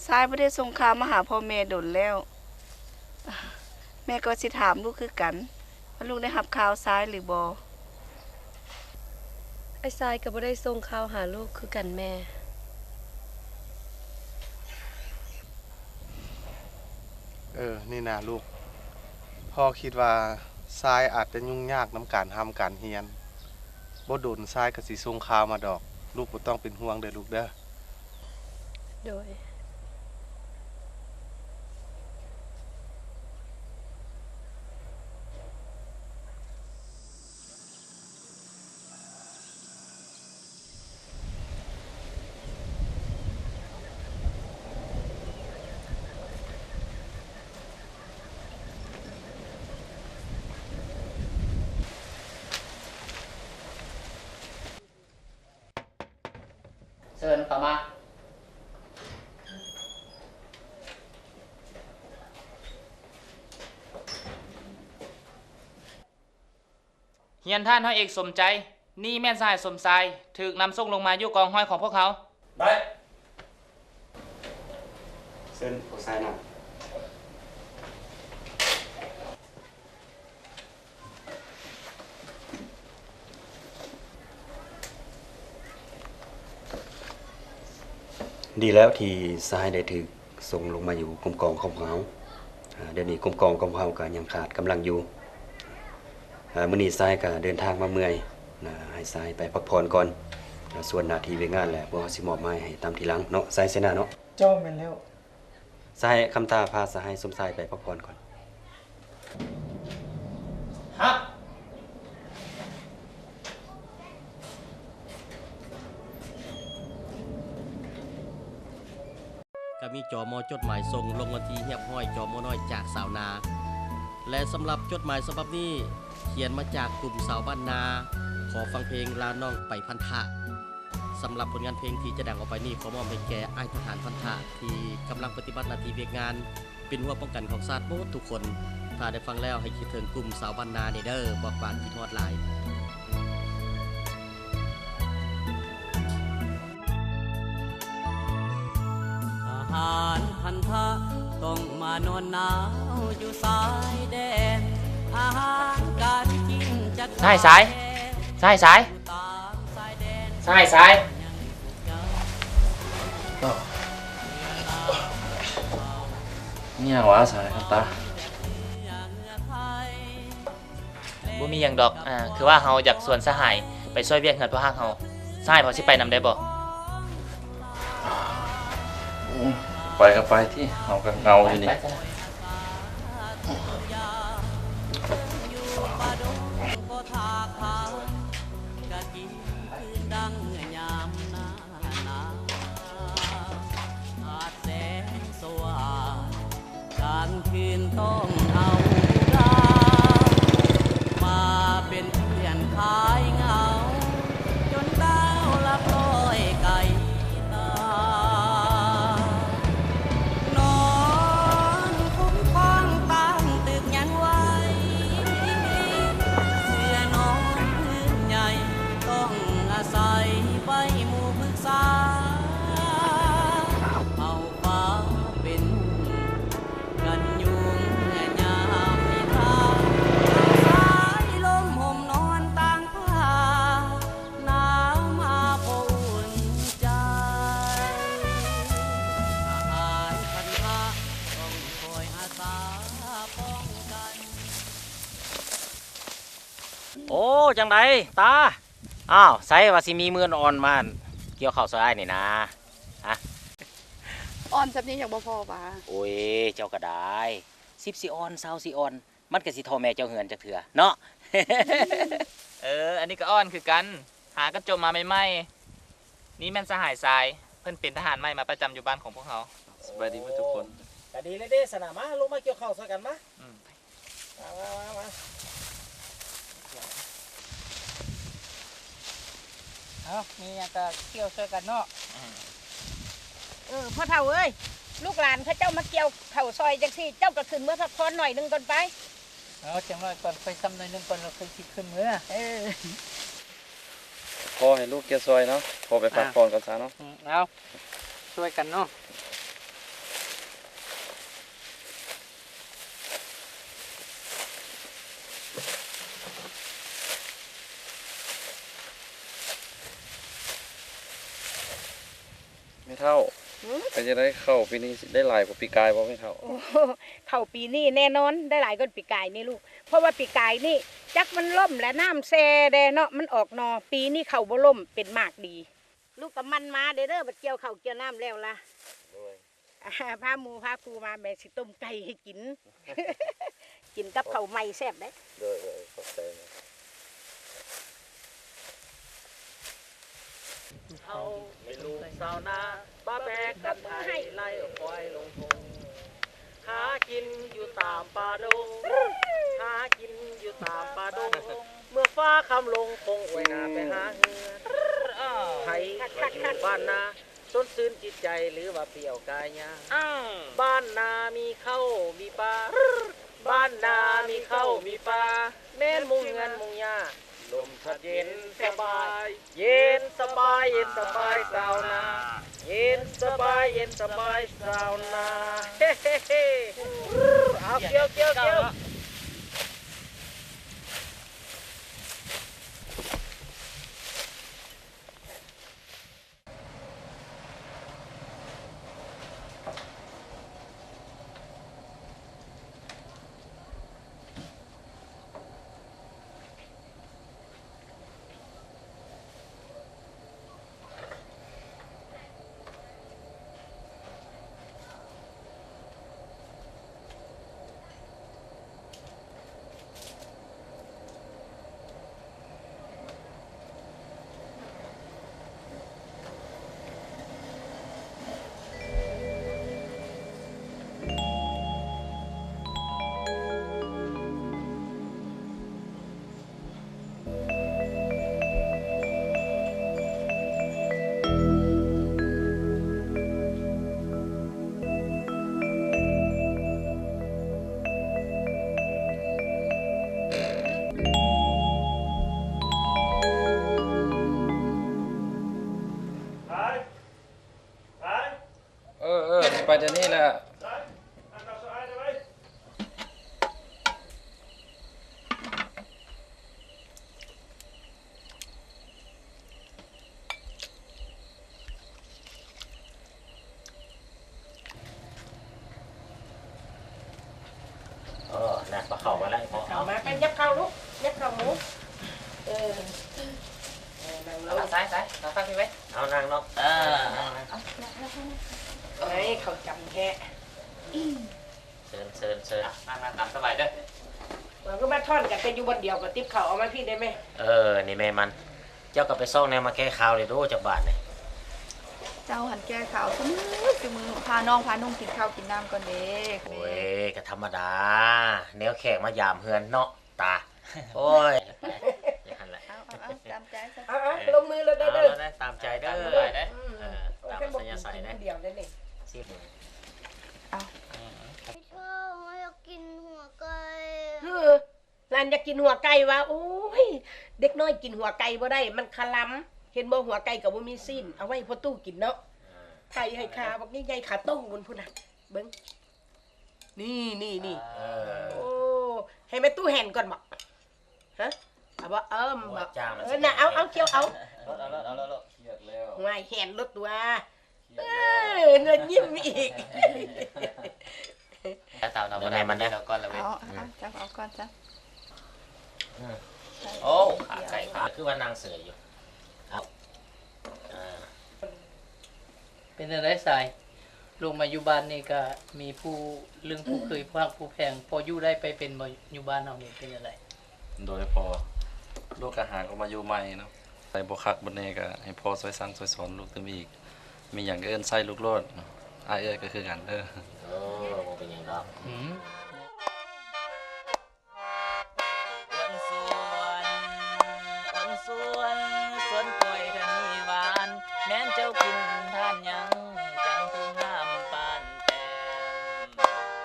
ຊາຍບໍ່ໄດ້ສົ່ງຂ່າວມາຫາພໍ່ແມ່ດົນແລ້ວ. ແມ່ກໍຊິຖາມລູກຄືກັນ ວ່າລູກໄດ້ຮັບຂ່າວຊາຍຫຼືບໍ່? ອ້າຍຊາຍກໍບໍ່ໄດ້ສົ່ງຂ່າວຫາລູກຄືກັນແມ່. ເອີ ນີ້ນະລູກ, ພໍ່ຄິດວ່າຊາຍອາດຈະຫຍຸ້ງຍາກນຳການຮ່ຳການຮຽນ, ບໍ່ດົນຊາຍກໍຊິສົ່ງຂ່າວມາດອກ. ລູກບໍ່ຕ້ອງເປັນຫ່ວງເດີລູກເດີ. ໂດຍ. ເຊີນເຂົ້າມາ. ຮຽນທ່ານຮ້ອຍເອກສົມໃຈ, ນີ້ແມ່ນສະຫາຍສົມຊາຍ, ຖືກນຳສົ່ງລົງມາຢູ່ກອງຮ້ອຍຂອງພວກເຮົາ. ໄດ້. ເຊີນຜູ້ຊາຍນັ່ງ. ດີແລ້ວທີ່ຊາຍໄດ້ຖືກສົ່ງລົງມາຢູ່ກົມກອງຂອງພວກເຮົາ. ອາ ດຽວນີ້ກົມກອງຂອງພວກເຮົາກໍຍັງຂາດກຳລັງຢູ່. ອາ ມື້ນີ້ຊາຍກໍເດີນທາງມາເມື່ອຍນະ, ໃຫ້ຊາຍໄປພັກຜ່ອນກ່ອນ. ອາ ສ່ວນໜ້າທີ່ວຽກງານແຫຼະ ພວກເຮົາຊິມອບໝາຍໃຫ້ຕາມທີຫຼັງເນາະ ຊາຍເສນາເນາະ. ເຈົ້າ ແມ່ນແລ້ວ. ຊາຍຄຳຕາ ພາສະຫາຍສົມຊາຍໄປພັກຜ່ອນກ່ອນ. ຮັບ. ກໍມີ ຈມ ຈົດໝາຍສົ່ງລົງວັນທີຮຽບຮ້ອຍ ຈມ ນ້ອຍຈາກຊາວນາ ແລະ ສຳລັບຈົດໝາຍສະບັບນີ້ ຂຽນມາຈາກກຸ່ມຊາວບ້ານນາ ຂໍຟັງເພງລານ້ອງໄປພັນທະ. ສຳລັບຜົນງານເພງທີ່ຈະດັງອອກໄປນີ້ ຂໍມອບໃຫ້ແກ່ອ້າຍທະຫານພັນທະ ທີ່ກຳລັງປະຕິບັດໜ້າທີ່ວຽກງານ ເປັນຮົ້ວປ້ອງກັນຂອງຊາດໝົດທຸກຄົນ. ຖ້າໄດ້ຟັງແລ້ວໃຫ້ຄິດເຖິງກຸ່ມຊາວບ້ານນານີ້ເດີ, ບອກວ່າຄິດຮອດຫຼາຍ. ທະຫານພັນທະ ຕ້ອງມານອນໜາວຢູ່ຊາຍແດນ. ອາຫານການກິນຈັດ ສາຍ ສາຍ ສາຍ ສາຍ. ຊາຍ ຊາຍ. ມີຫຍັງຫວາ ຊາຍ ຄຳຕາ? ບໍ່ມີຫຍັງດອກ. ອາ ຄືວ່າເຮົາຢາກຊວນສະຫາຍໄປຊ່ວຍວຽກເຮືອນພໍ່ຮັກເຮົາ. ສະຫາຍພໍຊິໄປນຳໄດ້ບໍ່? ໄປກໍໄປຕິ, ເຮົາກໍເຫງົາຢູ່ນີ້. ໄປ ໄປຊະ. ກາງຄືນຕ້ອງເອົາລາວ ມາເປັນເພື່ອນຄາຍເຫງົາ ຈົນດາວລັບລອຍໄກຕາ. ນອນຄຸ້ມຄອງຕາມຕຶກຍັງໄວ ເສຍນອນພື້ນໃຫຍ່ ຕ້ອງອາໄສໄວ້ໝູ່ປຶກສາ ເອົາຄວາມເປັນກັນຫຍຸ້ງຍາ ໂອ້ ຈັ່ງໃດຕາ? ອ້າວ ໃສວ່າຊິມີມື້ອ່ອນມາກ່ຽວເຂົ້າຊ່ອຍອ້າຍນີ້ນາ? ຮະ? ອ່ອນສ່ຳນີ້ຍັງບໍ່ພໍຫວາ? ໂອ້ຍ ເຈົ້າກໍໄດ້ ສິບຊິອ່ອນ ຊາວຊິອ່ອນ ມັນກໍຊິທໍ່ແມ່ເຈົ້າເຮືອນຈັກເທື່ອເນາະ. ເອີ ອັນນີ້ກໍອ່ອນຄືກັນ ຫາກໍຈົບມາໃໝ່ໆ. ນີ້ແມ່ນສະຫາຍຊາຍ ເພິ່ນເປັນທະຫານໃໝ່ມາປະຈຳຢູ່ບ້ານຂອງພວກເຮົາ. ສະບາຍດີໝົດທຸກຄົນ. ກໍດີເລີຍເດ້ຊັ້ນນະ ມາ ລົງມາກ່ຽວເຂົ້າຊ່ອຍກັນມາ. ອືມ ມາ ມາ ມາ ມາ. ເອົາ ມີຫຍັງກໍກ່ຽວຊ່ອຍກັນເນາະ. ອືມ ເອີ ພໍ່ເຖົ້າເອີຍ ລູກຫຼານເຂົາເຈົ້າມາກ່ຽວເຂົ້າຊ່ອຍຈັ່ງຊີ້ ເຈົ້າກໍຂຶ້ນເມືອພັກຜ່ອນໜ້ອຍໜຶ່ງກ່ອນໄປ. ເອົາ ຈັກໜ້ອຍກ່ອນ ໄປຊ່ຳໜ້ອຍໜຶ່ງກ່ອນ ແລ້ວຄ່ອຍຊິຂຶ້ນເມືອ. ເອີ ພໍໃຫ້ລູກກ່ຽວຊ່ອຍເນາະ ພໍ່ໄປພັກຜ່ອນກ່ອນຊະເນາະ. ອືມ ເອົາ ຊ່ວຍກັນເນາະ. ແມ່ເຖົ້າ ຫື? ເປັນຈັ່ງໃດ ເຂົ້າປີນີ້ຊິໄດ້ຫຼາຍກວ່າປີກາຍບໍ່ແມ່ເຖົ້າ? ໂອ້ ເຂົ້າປີນີ້ແນ່ນອນໄດ້ຫຼາຍກວ່າປີກາຍນີ້ລູກ ເພາະວ່າປີກາຍນີ້ຈັກມັນລົ້ມແລະນ້ຳແຊ່ແດ່ເນາະ ມັນອອກໜໍ່. ປີນີ້ເຂົ້າບໍ່ລົ້ມ ເປັນໝາກດີ. ລູກກໍໝັ່ນມາເດີ້ ເດີ້ ບັດກ່ຽວເຂົ້າກ່ຽວນ້ຳແລ້ວລະ. ໂດຍ ພາໝູ່ພາຄູ່ມາ ແມ່ຊິຕົ້ມໄກ່ໃຫ້ກິນ ກິນກັບເຂົ້າໃໝ່ແຊບເດ້. ໂດຍ ໂດຍ ຂອບໃຈ. ເຮົາເປັນລູກຊາວນາ ປະແປກັນໄຖ ໄລ່ຄວາຍລົງທົ່ງ ຫາກິນຢູ່ຕາມປ່າດົງ ຫາກິນຢູ່ຕາມປ່າດົງ ເມື່ອຟ້າຄ່ຳລົງຄົງອວຍໜ້າໄປຫາເຮືອນ ໃຜວ່າຢູ່ບ້ານນາ ຊົນຊື່ນຈິດໃຈ ຫຼືວ່າປ່ຽວກາຍຍາ. ບ້ານນາມີເຂົ້າມີປາ ບ້ານນາມີເຂົ້າມີປາ ແມ່ນມຸງເຮືອນມຸງຫຍ້າ ລົມພັດເຢັນສະບາຍ ເຢັນສະບາຍ ເຢັນສະບາຍຊາວນາ ເຢັນສະບາຍ ເຢັນສະບາຍຊາວນາ. ເຮ ເຮ ເຮ ເອົາ ກ່ຽວ ກ່ຽວ ກ່ຽວ. ເອີ ເອີ ໄປດຽວນີ້ແຫຼະ. ເອີ ນະ ປາເຂົ້າມາແລ້ວ ເຂົ້າມາ ໄປ ຍັບເຂົ້າລູກ ຍັບເຂົ້າໝູ ເອີ ເອີ ນັ່ງລົງ ເອົາ ສາຍ ສາຍ ນັ່ງຟັງພີ່ໄວ້ ເອົາ ນັ່ງເນາະ ເອີ ນັ່ງ ນັ່ງ ເອີ ເຂົ້າຈຳແທ້ ເຊີນ ເຊີນ ເຊີນ ນັ່ງ ນັ່ງຕາມສະບາຍເດີ້ ເອີ ຄືມາທ້ອນກັນແຕ່ຢູ່ບ່ອນດຽວ ກໍຕິບເຂົ້າເອົາມາພີ້ໄດ້ແມ. ເອີ ນີ້ແມ່ມັນ ເຈົ້າກໍໄປຊອກແນວມາແກ້ຄາວເດ້ໂດ ຈັກບາດນີ້ ເຈົ້າຫັ້ນແກ້ຄາວຊຸມື້ ຊຸມື້ ພານ້ອງພານຸ່ງກິນເຂົ້າກິນນ້ຳກ່ອນເດ້. ໂອ້ຍ ກໍທຳມະດາ ແນວແຂກມາຢາມເຮືອນເນາະ ຕາ ໂອ້ຍ ຢ່າງຫັ້ນແຫຼະ ເອົາ ເອົາ ເອົາ ຕາມໃຈຊະ ເອົາ ເອົາ ລົງມືໂລດເດີ້ ເອົາ ຕາມໃຈເດີ້ ຕາມສະບາຍເດີ້ ອືມ ເອີ ຕາມອັດທະຍາໄສເດີ້ ດຽວເດ້ນີ້ ຊິບ ເອົາ ອືມ ພໍ່ ຢາກກິນຫົວໄກ່ ເອີ ຫຼານຢາກກິນຫົວໄກ່ວ່າ ໂອ້ຍ ເດັກນ້ອຍກິນຫົວໄກ່ບໍ່ໄດ້ ມັນຄະລຳ ເຫັນບໍ່ ຫົວໄກ່ກໍບໍ່ມີຊີ້ນ ເອົາໄວ້ໃຫ້ພໍ່ຕູ້ກິນເນາະ ໄກ່ໃຫ້ຂາບັກໃຫຍ່ໆ ຂາໂຕ້ງພຸ້ນ ພຸ້ນນະ ເບິ່ງ ນີ້ ນີ້ ນີ້ ເອີ ໂອ້ ໃຫ້ແມ່ຕູ້ແຫນກ່ອນບໍ ຮະ ເອົາບໍ ເອີ ບໍ່ ເອີ ນະ ເອົາ ເອົາ ຄຽວເອົາ ເອົາໂລດ ເອົາໂລດ ເອົາໂລດ ຄຽດແລ້ວ ຫ້ວຍ ແຫນໂລດຕົວະ ເອີ ເນີນຍິ້ມອີກ ແມ່ມັນເດີ້ ເອົາກ່ອນລະເວີຍ ເອົາ ເອົາ ເຈົ້າເອົາກ່ອນຊະ ອືມ ໂອ້ ໃກ້ຂາ ຄືວ່ານັ່ງເສີຍຢູ່. ເອົາ ເປັນຈັ່ງໃດຊາຍ? ລູກມາຢູ່ບ້ານນີ້ກະມີຜູ້ລຶ້ງ ຜູ້ເຄີຍ ຜູ້ຮັກຜູ້ແພງ ພໍຢູ່ໄດ້ໄປເປັນບໍ່? ຢູ່ບ້ານເຮົານີ້ເປັນຈັ່ງໃດ? ໂດຍພໍ່ ລູກກະຫາກໍມາຢູ່ໃໝ່ເນາະ ໄປບໍ່ຄັກບໍ່ແນ່ກະໃຫ້ພໍ່ຊ່ວຍສັ່ງຊ່ວຍສອນລູກຕື່ມອີກ. ມີຫຍັງກະເອີ້ນໃສ່ລູກໂລດ. ອ້າຍເອື້ອຍກະຄືກັນເດີ. ເອີ ບໍ່ເປັນຫຍັງດອກ. ອືມ. ກວນສວນ ກວນສວນ ສວນກ້ວຍທະນີຫວານ ແມ່ນເຈົ້າກິນທານຫຍັງ ຈັ່ງຄືງາມປານແຕ້ມ.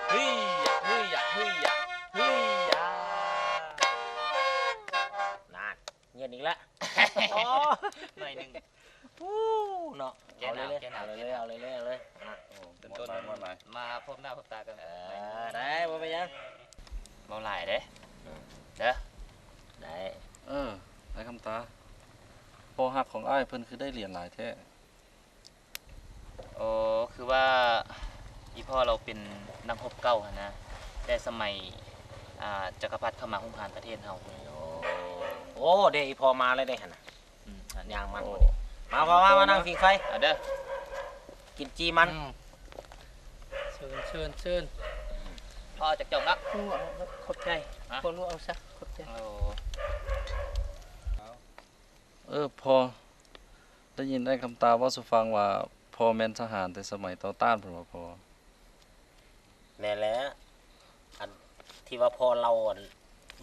ເຮີ້ຍຍະ ເຮີ້ຍຍະ ເຮີ້ຍຍະ ເຮີ້ຍຍາ. ນັ້ນ ຍຽນອີກລະ. ອໍ ໜ້ອຍໜຶ່ງ. ອູ້ ເນາະ ແກ່ນເອົາ ເອົາເລີຍ ແກ່ນເອົາ ເອົາເລີຍ ແກ່ນເອົາ ເອົາເລີຍ ເລີຍ ເນາະ. ໂອ້ ເປັນຕົ້ນ ມ່ວນໆ ມາພົບໜ້າພົບຕາກັນ. ເອີ ໄດ້ ບໍ່ເປັນຫຍັງ ເອີ ເດີ ໄດ້. ເອີ ອ້າຍຄຳຕາ ພໍ່ຮັກຂອງອ້າຍເພິ່ນຄືໄດ້ຫຼຽນຫຼາຍແທ້? ໂອ້ ຄືວ່າອີ່ພໍ່ລາວເປັນນັກຮົບເກົ່າຫັ້ນນະ ແຕ່ສະໄໝ ອ່າ ຈັກກະພັດເຂົ້າມາຮຸກຮານປະເທດເຮົາ. ໂອ້ ເດ້ ອີ່ພໍ່ມາແລ້ວເດ້ຫັ້ນນະ. ອືມ ຍ່າງມັນ ໂອ້ ມາ ມາ ມາ ມານັ່ງຜິງໄຟ ເອົາເດີ ກິນຈີ່ມັນ. ອືມ ເຊີນ ເຊີນ ເຊີນ. ພໍ່ຈັກຈອກເນາະ. ໂອ້ ເອົາ ຂອບໃຈ. ຮະ? ພໍ່ລູກເອົາຊະ ຂອບໃຈ. ໂອ້ ເອີ ພໍ່ ໄດ້ຍິນອ້າຍຄຳຕາເວົ້າສູ່ຟັງວ່າ ພໍ່ແມ່ນທະຫານແຕ່ສະໄໝຕໍ່ຕ້ານພຸ້ນຫວາພໍ່? ແມ່ນແຫຼະ ອັນທີ່ວ່າພໍ່ເລົ່າ ອັນ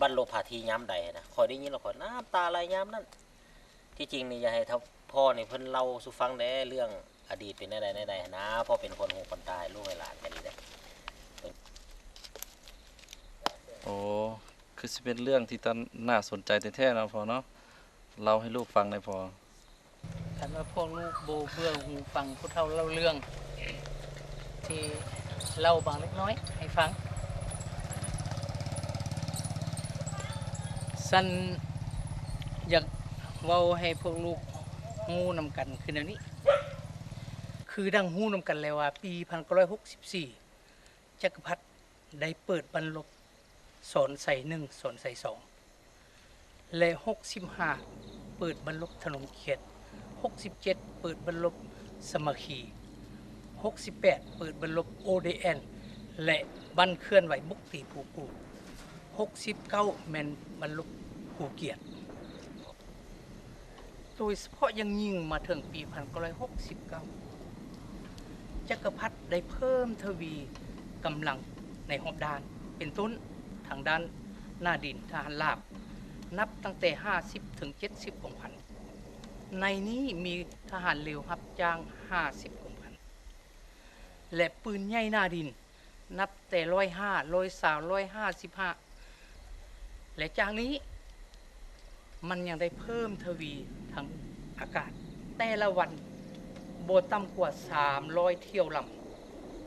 ບັ້ນລົບພາທີຍາມໃດຫັ້ນນະ ຂ້ອຍໄດ້ຍິນແລ້ວຂ້ອຍນ້ຳຕາໄຫຼຍາມນັ້ນ. ທີ່ຈິງນີ້ຢາກໃຫ້ພໍ່ນີ້ເພິ່ນເລົ່າສູ່ຟັງແດ່ ເລື່ອງອະດີດເປັນແນວໃດແນວໃດຫັ້ນນະ ພໍ່ເປັນຄົນຫູຄົນຕາໃຫ້ລູກໃຫ້ຫຼານກະດີເດ້. ໂອ້ ຄືຊິເປັນເລື່ອງທີ່ຕາໜ້າສົນໃຈແທ້ໆເນາະພໍ່ເນາະ ເລົ່າໃຫ້ລູກຟັງແດ່ພໍ່. ຄັນວ່າພວກລູກບໍ່ເບື່ອຫູຟັງຜູ້ເຖົ້າເລົ່າເລື່ອງ ຊິເລົ່າບາງເລັກນ້ອຍໃຫ້ຟັງ. ຊັ້ນຢາກເວົ້າໃຫ້ພວກລູກຮູ້ນຳກັນຄືແນວນີ້ ຄືດັ່ງຮູ້ນຳກັນແລ້ວວ່າ ປີພັນເກົ້າຮ້ອຍຫົກສິບສີ່ ຈັກກະພັດ ໄດ້ເປີດບັ້ນລົບສອນໄຊໜຶ່ງ ສອນໄຊສອງ ແລະ ຫົກສິບຫ້າ ເປີດບັ້ນລົບຖະໜົນກຽດ, ຫົກສິບເຈັດ ເປີດບັ້ນລົບສາມັກຄີ, ຫົກສິບແປດ ເປີດບັ້ນລົບໂອເດແອນ ແລະ ບັ້ນເຄື່ອນໄຫວບຸກຕີພູກູ, ຫົກສິບເກົ້າ ແມ່ນບັ້ນລົບພູກຽດ. ໂດຍສະເພາະຢ່າງຍິ່ງມາເຖິງປີພັນເກົ້າຮ້ອຍຫົກສິບເກົ້າ ຈັກກະພັດໄດ້ເພີ່ມທະວີກຳລັງໃນຮອບດ້ານ ເປັນຕົ້ນທາງດ້ານໜ້າດິນທະຫານລາບ ນັບຕັ້ງແຕ່ຫ້າສິບເຖິງເຈັດສິບກອງພັນ, ໃນນີ້ມີທະຫານເລວຮັບຈ້າງຫ້າສິບກອງພັນ ແລະ ປືນໃຫຍ່ໜ້າດິນ ນັບແຕ່ຮ້ອຍຫ້າ ຮ້ອຍຊາວ ຮ້ອຍຫ້າສິບຫ້າ ແລະ ຈາກນີ້ມັນຍັງໄດ້ເພີ່ມທະວີທາງອາກາດ ແຕ່ລະວັນບໍ່ຕ່ຳກວ່າສາມຮ້ອຍຖ້ຽວລຳ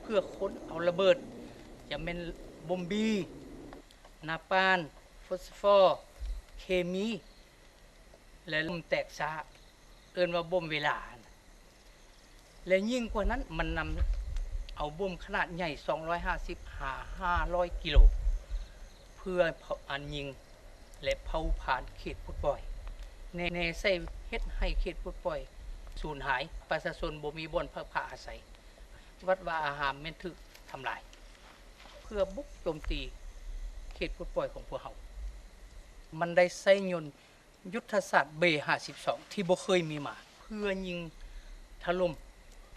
ເພື່ອຂົນເອົາລະເບີດ ຈະແມ່ນບົມບີ, ນາປານ, ໂຟສຟໍ, ເຄມີ ແລະ ບົມແຕກຊ້າ ເອີ້ນວ່າບົມເວລາ. ແລະ ຍິ່ງກວ່ານັ້ນ ມັນນຳເອົາບົມຂະໜາດໃຫຍ່ ສອງຮ້ອຍຫ້າສິບ ຫາ ຫ້າຮ້ອຍກິໂລ ເພື່ອເຜົາ ອັນ ຍິງ ແລະ ເຜົາຜານເຂດປົດປ່ອຍ ແນໃສ່ເຮັດໃຫ້ເຂດປົດປ່ອຍສູນຫາຍ, ປະຊາຊົນບໍ່ມີບ່ອນພັກພາອາໄສ, ວັດວາອາຮາມແມ່ນຖືກທຳລາຍ ເພື່ອບຸກໂຈມຕີເຂດປົດປ່ອຍຂອງພວກເຮົາ. ມັນໄດ້ໃຊ້ຍົນ ຍຸດທະສາດເບຫ້າສິບສອງ ທີ່ບໍ່ເຄີຍມີມາ ເພື່ອຍິງຖະຫຼົ່ມ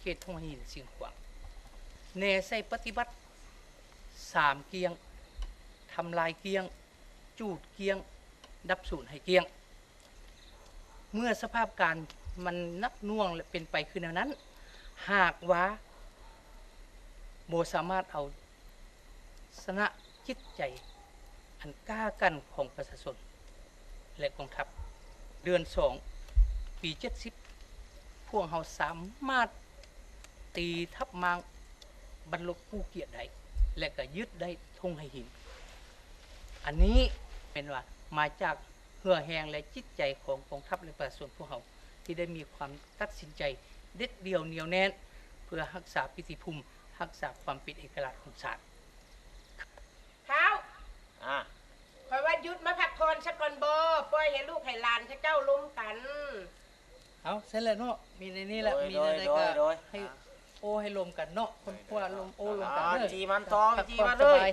ເຂດທົ່ງຫີນຊຽງຂວາງ, ແນໃສ່ປະຕິບັດສາມກ້ຽງ, ທຳລາຍກ້ຽງ, ຈູດກ້ຽງ, ດັບສູນໃຫ້ກ້ຽງ. ເມື່ອສະພາບການມັນໜັກໜ່ວງ ແລະ ເປັນໄປຄືແນວນັ້ນ, ຫາກວ່າບໍ່ສາມາດເອົາ ຊະນະຈິດໃຈອັນກ້າກັນຂອງປະຊາຊົນ ແລະ ກອງທັບ. ເດືອນສອງ ປີເຈັດສິບ ພວກເຮົາສາມາດຕີທັບມ້າງບັ້ນລົບພູກຽດໄດ້ ແລະ ກໍຍຶດໄດ້ທົ່ງໄຫຫີນ. ອັນນີ້ແມ່ນວ່າມາຈາກເຫື່ອແຮງ ແລະ ຈິດໃຈຂອງກອງທັບ ແລະ ປະຊາຊົນພວກເຮົາ ທີ່ໄດ້ມີຄວາມຕັດສິນໃຈເດັດດ່ຽວໜຽວແໜ້ນ ເພື່ອຮັກສາປີຕິພູມ ຮັກສາຄວາມເປັນເອກະລາດຂອງຊາດ. ທ້າວ ອາ ຂ້ອຍວ່າຢຸດມາພັກຜ່ອນຊະກ່ອນບໍ ປ່ອຍໃຫ້ລູກໃຫ້ຫຼານເຂົາເຈົ້າລົມກັນ. ເອົາ ຊັ້ນແຫຼະເນາະ ມີໃນນີ້ແຫຼະ ໂດຍ ມີແນວໃດ ໂດຍ ກໍ ໂດຍ ໃຫ້ ອ່າ ໂອ້ ໃຫ້ລົມກັນເນາະ ຄົ້ນຄວ້າລົມໂອ້ລົມກັນເດີ ອ່າ ຈີມັນຕໍ່ ຈີມັນເລີຍ.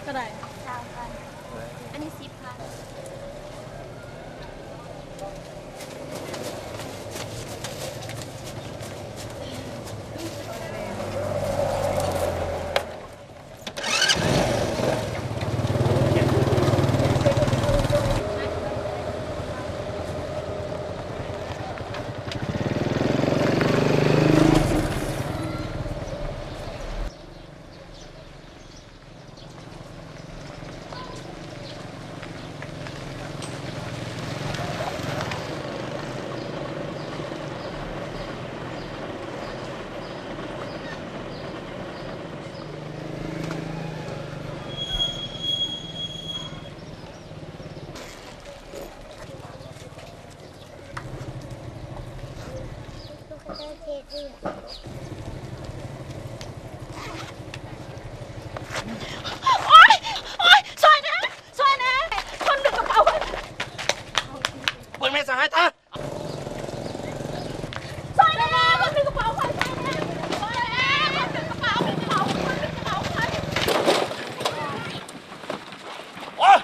ເທົ່າໃດ? ຊາວພັນ ອັນນີ້ສິບພັນ. ໂອ້ຍ ໂອ້ຍ ຊ່ອຍແດ່ ຊ່ອຍແດ່ ຄົນດຶງກະເປົາ ເບິ່ງແມ່ສະຫາຍຕາ. ຊ່ອຍແດ່ ຄົນດຶງກະເປົາຂ້ອຍ ຊ່ອຍແດ່ ຊ່ອຍແດ່ ຄົນດຶງກະເປົາ ດຶງກະເປົາ ຄົນດຶງກະເປົາຂ້ອຍ. ໂອ້ຍ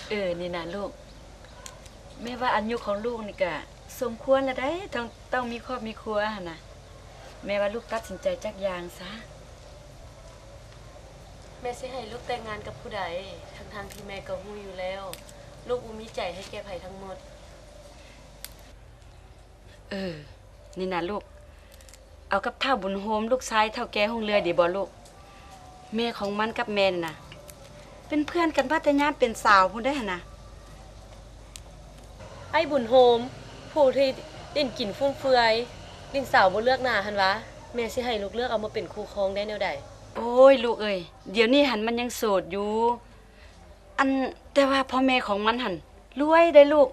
ເອີ ນີ້ນະລູກ ແມ່ວ່າອາຍຸຂອງລູກນີ້ກະສົມຄວນແລ້ວໃດ໋ ຕ້ອງ ຕ້ອງມີຄອບມີຄົວຫັ້ນນະ. ແມ່ວ່າລູກຕັດສິນໃຈຈັກຢ່າງຊະ. ແມ່ຊິໃຫ້ລູກແຕ່ງງານກັບຜູ້ໃດ ທັງໆທີ່ແມ່ກໍຮູ້ຢູ່ແລ້ວ ລູກບໍ່ມີໃຈໃຫ້ແກ່ໃຜທັງໝົດ. ເອີ ນີ້ນະລູກ ເອົາກັບທ້າວບຸນໂຮມ ລູກຊາຍທ້າວແກ່ຮຸ່ງເຮືອງດີບໍ່ລູກ? ແມ່ຂອງມັນກັບແມ່ນີ້ນະ ເປັນເພື່ອນກັນມາແຕ່ຍາມເປັນສາວພຸ້ນເດ້ຫັ້ນນະ. ອ້າຍບຸນໂຮມ ຜູ້ທີ່ຫຼິ້ນກິນຟຸມເຟືອຍ ຫຼິ້ນສາວບໍ່ເລືອກໜ້າຫັ້ນຫວາ? ແມ່ຊິໃຫ້ລູກເລືອກເອົາມາເປັນຄູ່ຄອງໄດ້ແນວໃດ? ໂອ້ຍ ລູກເອີຍ ດຽວນີ້ຫັ້ນມັນຍັງໂສດຢູ່. ອັນ ແຕ່ວ່າພໍ່ແມ່ຂອງມັນຫັ້ນລວຍເດ້ລູກ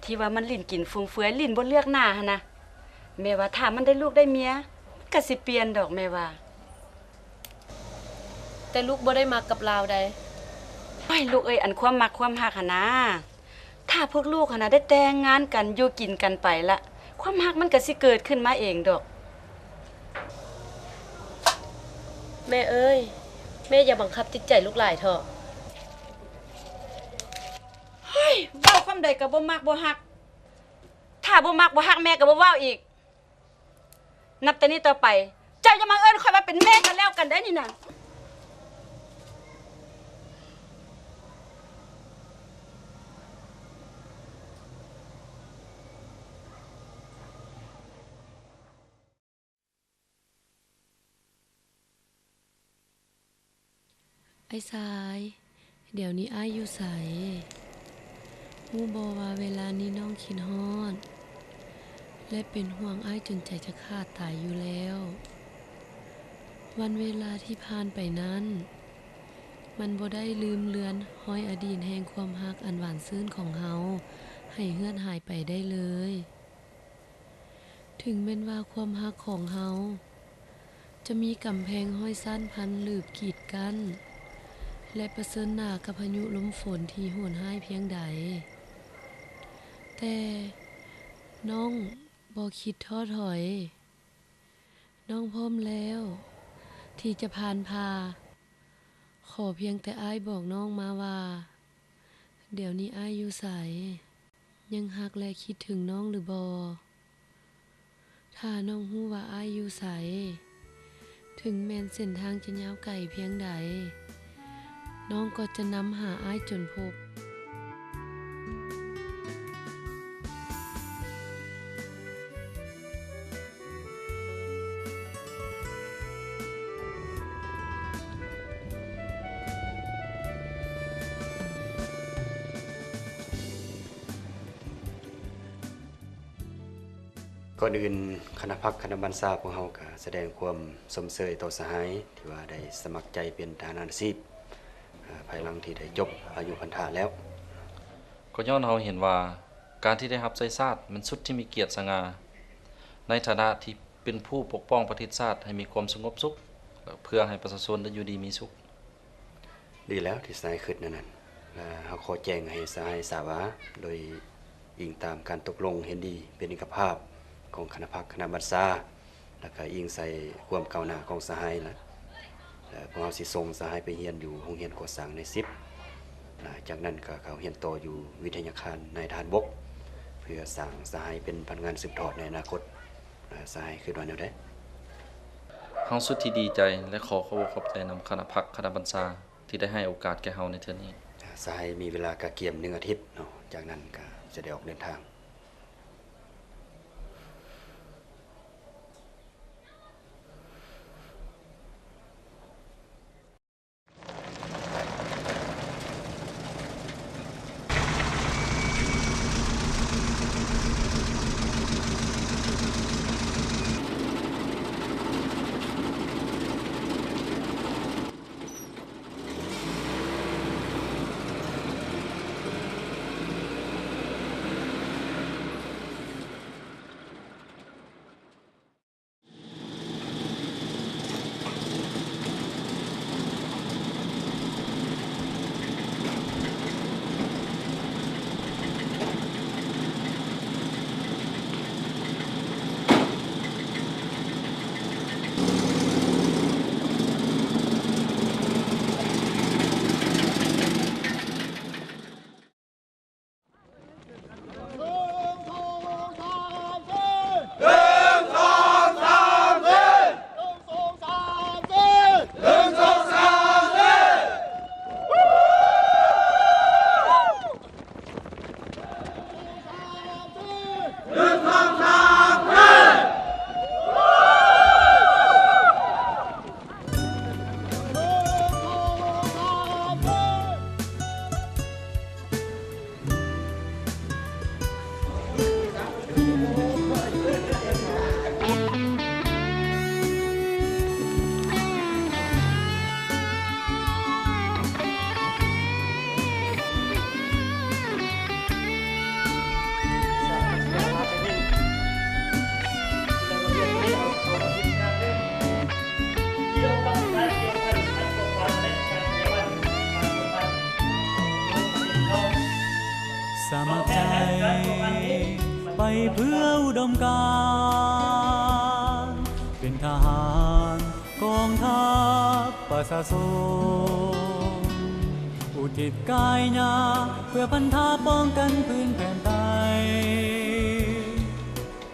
ທີ່ວ່າມັນຫຼິ້ນກິນຟຸມເຟືອຍ ຫຼິ້ນບໍ່ເລືອກໜ້າຫັ້ນນະ. ແມ່ວ່າຖ້າມັນໄດ້ລູກໄດ້ເມຍ ມັນກະຊິປ່ຽນດອກແມ່ວ່າ. ແຕ່ລູກບໍ່ໄດ້ມັກກັບລາວໃດ໋. ໂອ້ຍ ລູກເອີຍ ອັນຄວາມມັກຄວາມຮັກຫັ້ນນາ ຖ້າພວກລູກຫັ້ນນະໄດ້ແຕ່ງງານກັນ ຢູ່ກິນກັນໄປລະ ຄວາມຮັກມັນກະຊິເກີດຂຶ້ນມາເອງດອກ. ແມ່ເອີຍ ແມ່ຢ່າບັງຄັບຈິດໃຈລູກຫຼາຍເຖາະ. ເຮີ້ຍ ເວົ້າຄຳໃດກໍບໍ່ມັກບໍ່ຮັກ. ຖ້າບໍ່ມັກບໍ່ຮັກແມ່ກໍບໍ່ເວົ້າອີກ. ນັບແຕ່ນີ້ຕໍ່ໄປ ເຈົ້າຢ່າມາເອີ້ນຂ້ອຍວ່າເປັນແມ່ກັນແລ້ວກັນໄດ້ນີ້ນະ. ອ້າຍຊາຍ, ດຽວນີ້ອ້າຍຢູ່ໃສ? ຮູ້ບໍ່ວ່າເວລານີ້ນ້ອງຄິດຮອດ ແລະ ເປັນຫ່ວງອ້າຍຈົນໃຈຈະຂາດຕາຍຢູ່ແລ້ວ. ວັນເວລາທີ່ຜ່ານໄປນັ້ນ ມັນບໍ່ໄດ້ລືມເລືອນຮອຍອະດີດແຫ່ງຄວາມຮັກອັນຫວານຊື່ນຂອງເຮົາໃຫ້ເຫືອດຫາຍໄປໄດ້ເລີຍ. ເຖິງແມ່ນວ່າຄວາມຮັກຂອງເຮົາຈະມີກຳແພງຮ້ອຍຊັ້ນພັນຫຼືບກີດກັ້ນ ແລະ ປະເຊີນໜ້າກັບພາຍຸລົມຝົນທີ່ໂຫດຮ້າຍພຽງໃດ, ແຕ່ນ້ອງບໍ່ຄິດທໍ້ຖອຍ. ນ້ອງພ້ອມແລ້ວທີ່ຈະຜ່ານຜ່າ. ຂໍພຽງແຕ່ອ້າຍບອກນ້ອງມາວ່າ ດຽວນີ້ອ້າຍຢູ່ໃສ? ຍັງຮັກ ແລະ ຄິດເຖິງນ້ອງຫຼືບໍ່? ຖ້ານ້ອງຮູ້ວ່າອ້າຍຢູ່ໃສ, ເຖິງແມ່ນເສັ້ນທາງຈະຍາວໄກພຽງໃດ, ນ້ອງກໍຈະນຳຫາອ້າຍຈົນພົບ. ກ່ອນອື່ນ, ຄະນະພັກຄະນະບັນຊາພວກເຮົາກະສະແດງຄວາມຊົມເຊີຍຕໍ່ສະຫາຍ ທີ່ວ່າໄດ້ສະໝັກໃຈເປັນທະຫານອາຊີບ, ພາຍຫຼັງທີ່ໄດ້ຈົບອາຍຸພັນທະແລ້ວ. ກໍຍ້ອນເຮົາເຫັນວ່າ ການທີ່ໄດ້ຮັບໃຊ້ຊາດແມ່ນສຸດທີ່ມີກຽດສະຫງ່າ. ໃນຖານະທີ່ເປັນຜູ້ປົກປ້ອງປະເທດຊາດໃຫ້ມີຄວາມສະຫງົບສຸກ ແລະ ເພື່ອໃຫ້ປະຊາຊົນໄດ້ຢູ່ດີມີສຸກ. ດີແລ້ວທີ່ສະຫາຍຄິດແນວນັ້ນ. ແລະ ເຮົາຂໍແຈ້ງໃຫ້ສະຫາຍຊາບວ່າ ໂດຍອີງຕາມການຕົກລົງເຫັນດີເປັນເອກະພາບຂອງຄະນະພັກຄະນະບັນຊາ ແລ້ວກະອີງໃສ່ຄວາມກ້າວໜ້າຂອງສະຫາຍ ແລະ ແລະ ພວກເຮົາຊິສົ່ງສະຫາຍໄປຮຽນຢູ່ໂຮງຮຽນກໍ່ສ້າງນາຍສິບ ແລະ ຈາກນັ້ນກະເຂົ້າຮຽນຕໍ່ຢູ່ວິທະຍາຄານນາຍທະຫານບົກ ເພື່ອສ້າງສະຫາຍເປັນພະນັກງານສືບທອດໃນອະນາຄົດ. ແລະ ສະຫາຍຄິດວ່າແນວໃດ? ເຮົາສຸດທີ່ດີໃຈ ແລະ ຂໍຂອບອົກຂອບໃຈນຳຄະນະພັກຄະນະບັນຊາ ທີ່ໄດ້ໃຫ້ໂອກາດແກ່ເຮົາໃນເທື່ອນີ້. ສະຫາຍມີເວລາກະກຽມໜຶ່ງອາທິດເນາະ, ຈາກນັ້ນກະຈະໄດ້ອອກເດີນທາງ. ສະໝັກໃຈໄປເພື່ອອຸດົມການ ເປັນທະຫານກອງທັບປະຊາຊົນ ອຸທິດກາຍຍາເພື່ອພັນທະປ້ອງກັນພື້ນແຜ່ນໄທ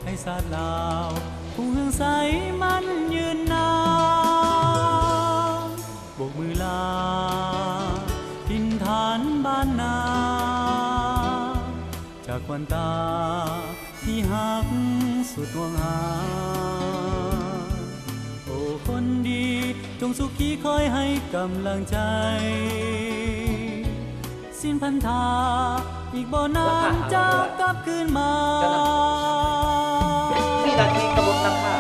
ໃຫ້ຊາດລາວຮຸ່ງເຮືອງໃສໝັ້ນຍືນນານ. ໂບກມືລາຖິ່ນຖານບ້ານນາ ຈາກຂວັນຕາທີ່ຮັກສຸດຫ່ວງຫາ. ໂອ ຄົນດີ ຈົ່ງສຸຂີຄອຍໃຫ້ກຳລັງໃຈ ສິນພັນທາ ອີກບໍ່ນານຈະກັບຄືນມາ. ສີ່ນາທີກຳນົດລາຄາ.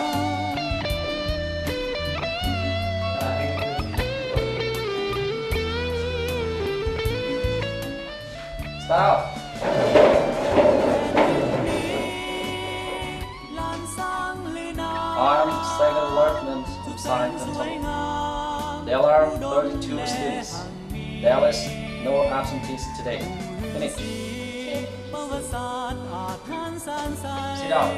Start. I'm Second Lieutenant Hussain Khantawa. There are thirty-two students. There is no absentees today. Finish. Sit down.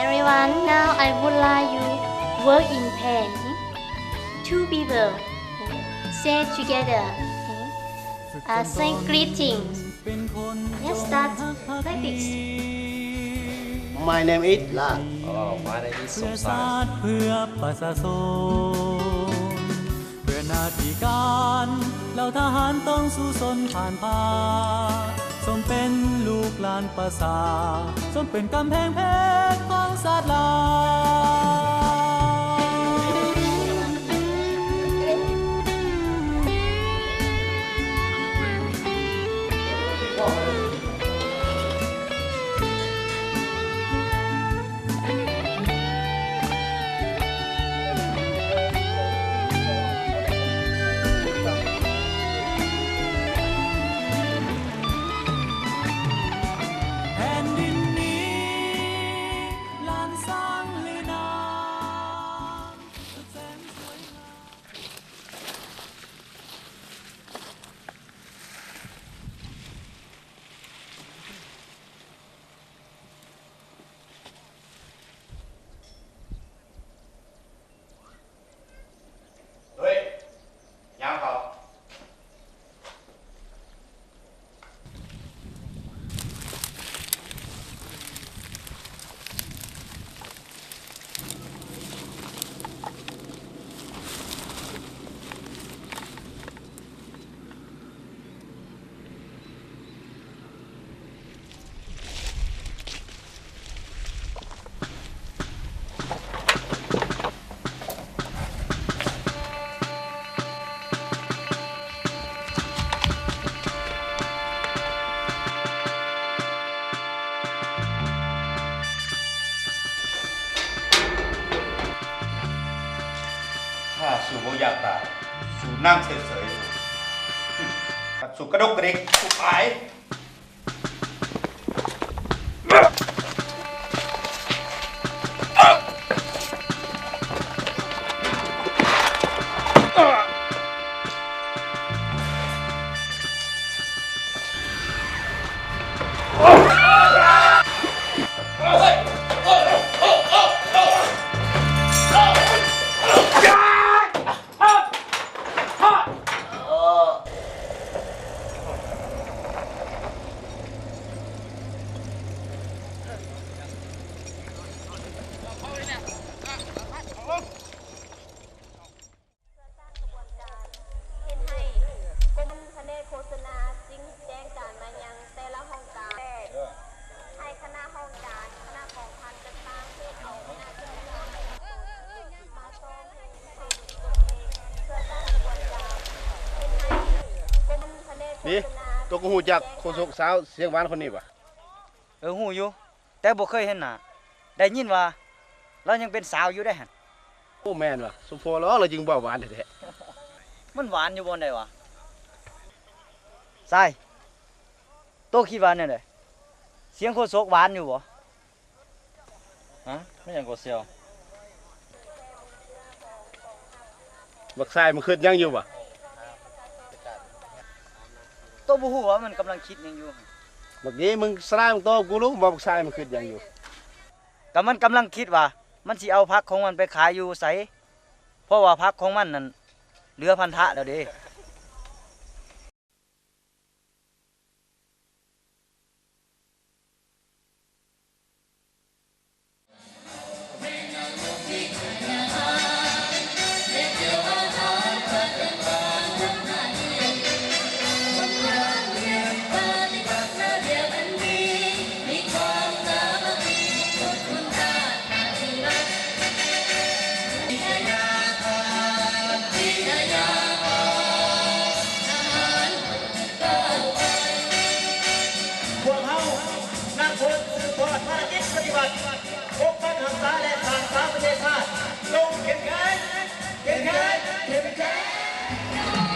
Everyone, now I would like you work in pair. Two people say together. Uh, say greetings. Let's start like this. My name is Lad. Hello, my name is Somsai. ເພື່ອຊາດ ເພື່ອປະຊາຊົນ ເພື່ອໜ້າທີ່ການ ເຫຼົ່າທະຫານຕ້ອງສູ້ຊົນຜ່ານຜ່າ ສົມເປັນລູກຫຼານປະຊາ ສົມເປັນກຳແພງເພກຂອງຊາດລາວ. ແຜ່ນດິນນີ້ ລ້ານຊ້າງ ຫຼື ນາ ເຮີ້ຍ ຍາມເຂົາ. ຖ້າສູບໍ່ຢາກຕາຍ ສູນັ່ງເສີຍໆ ສູກະດົກກະດິກ ສູຕາຍ.ນີ້ ໂຕກໍຮູ້ຈັກໂຄສົກສາວສຽງຫວານຄົນນີ້ຫວາ? ເອີ ຮູ້ຢູ່ ແຕ່ບໍ່ເຄີຍເຫັນໜ້າ. ໄດ້ຍິນວ່າລາວຍັງເປັນສາວຢູ່ເດ້ຫັ້ນ. ໂອ້ ແມ່ນຫວາ? ສົມພໍລະ ລາວຈຶ່ງເວົ້າຫວານແທ້ໆ. ມັນຫວານຢູ່ບ່ອນໃດຫວາ? ຊາຍ ໂຕຄິດວ່າແນວໃດ? ສຽງໂຄສົກຫວານຢູ່ບໍ່? ຮະ? ແມ່ນຫຍັງກໍສ່ຽວ? ບັກຊາຍມັນຄິດຫຍັງຢູ່ຫວາ? ໂຕບໍ່ຮູ້ວ່າມັນກຳລັງຄິດຫຍັງຢູ່? ບັກນີ້ ມຶງສະຫຼາຍ ມຶງຕອບກູລູກ ວ່າບັກຊາຍມັນຄິດຫຍັງຢູ່? ກໍມັນກຳລັງຄິດວ່າ ມັນຊິເອົາຜັກຂອງມັນໄປຂາຍຢູ່ໃສ? ເພາະວ່າຜັກຂອງມັນນັ້ນເຫຼືອພັນທະແລ້ວເດ້. ຄົນສືບທອດພາລະກິດປະຕິບັດປົກປັກຮັກສາ ແລະ ສ້າງສາປະເທດຊາດ ຈົ່ງເຂັ້ມແຂງ ເຂັ້ມແຂງ ເຂັ້ມແຂງ.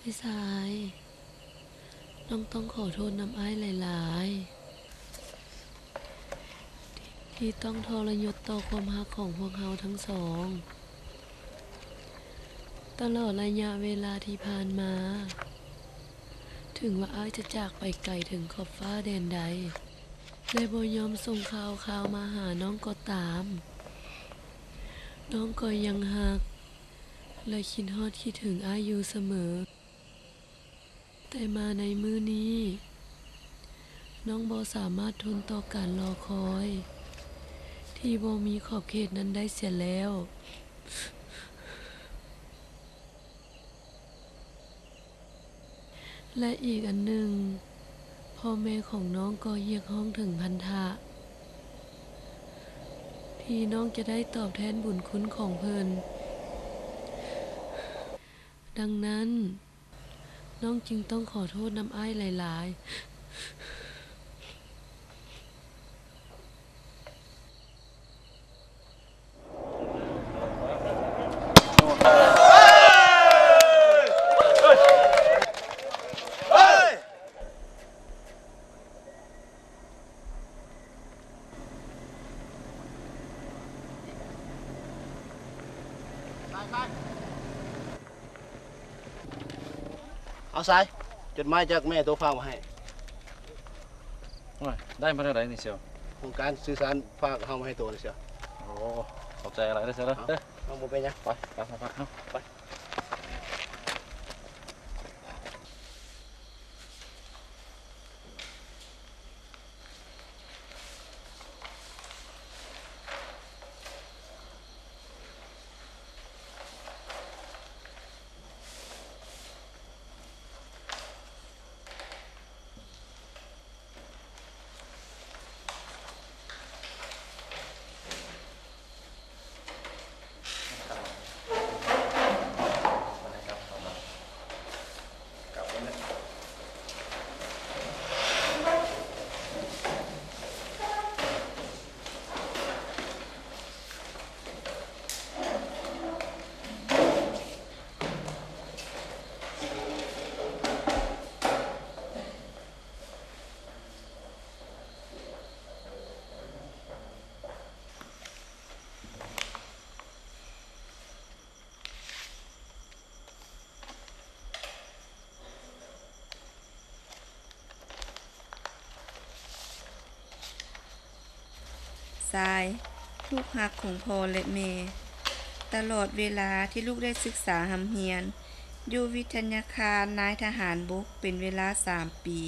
ອ້າຍຊາຍ, ນ້ອງຕ້ອງຂໍໂທດນຳອ້າຍຫຼາຍໆ ທີ່ຕ້ອງທໍລະຍົດຕໍ່ຄວາມຮັກຂອງພວກເຮົາທັງສອງ. ຕະຫຼອດໄລຍະເວລາທີ່ຜ່ານມາ, ເຖິງວ່າອ້າຍຈະຈາກໄປໄກເຖິງຂອບຟ້າແດນໃດ ແລະ ບໍ່ຍອມສົ່ງຂ່າວຄາວມາຫານ້ອງກໍຕາມ, ນ້ອງກໍຍັງຮັກ ແລະ ຄິດຮອດຄິດເຖິງອ້າຍຢູ່ສະເໝີ. ແຕ່ມາໃນມື້ນີ້, ນ້ອງບໍ່ສາມາດທົນຕໍ່ການລໍຄອຍທີ່ບໍ່ມີຂອບເຂດນັ້ນໄດ້ເສຍແລ້ວ. ແລະ ອີກອັນໜຶ່ງ, ພໍ່ແມ່ຂອງນ້ອງກໍຮຽກຮ້ອງເຖິງພັນທະ ທີ່ນ້ອງຈະໄດ້ຕອບແທນບຸນຄຸນຂອງເພິ່ນ. ດັ່ງນັ້ນ, ນ້ອງຈຶ່ງຕ້ອງຂໍໂທດນຳອ້າຍຫຼາຍໆ. ເອົາສາຍ, ຈົດໝາຍຈາກແມ່ໂຕຝາກມາໃຫ້. ໂອ້ຍ, ໄດ້ມາແນວໃດນີ້ສ່ຽວ? ຫ້ອງການສື່ສານຝາກເຮົາມາໃຫ້ໂຕນີ້ສ່ຽວ. ໂອ້, ຂອບໃຈຫຼາຍເດີສ່ຽວເດີ. ເອົາ, ເອົາ, ບໍ່ເປັນຫຍັງ. ໄປ, ໄປ, ໄປ, ໄປ, ເຮົາໄປ. ຊາຍ ລູກຮັກຂອງພໍ່ ແລະ ແມ່. ຕະຫຼອດເວລາທີ່ລູກໄດ້ສຶກສາຮ່ຳຮຽນຢູ່ວິທະຍາຄານນາຍທະຫານບົກເປັນເວລາສາມປີ,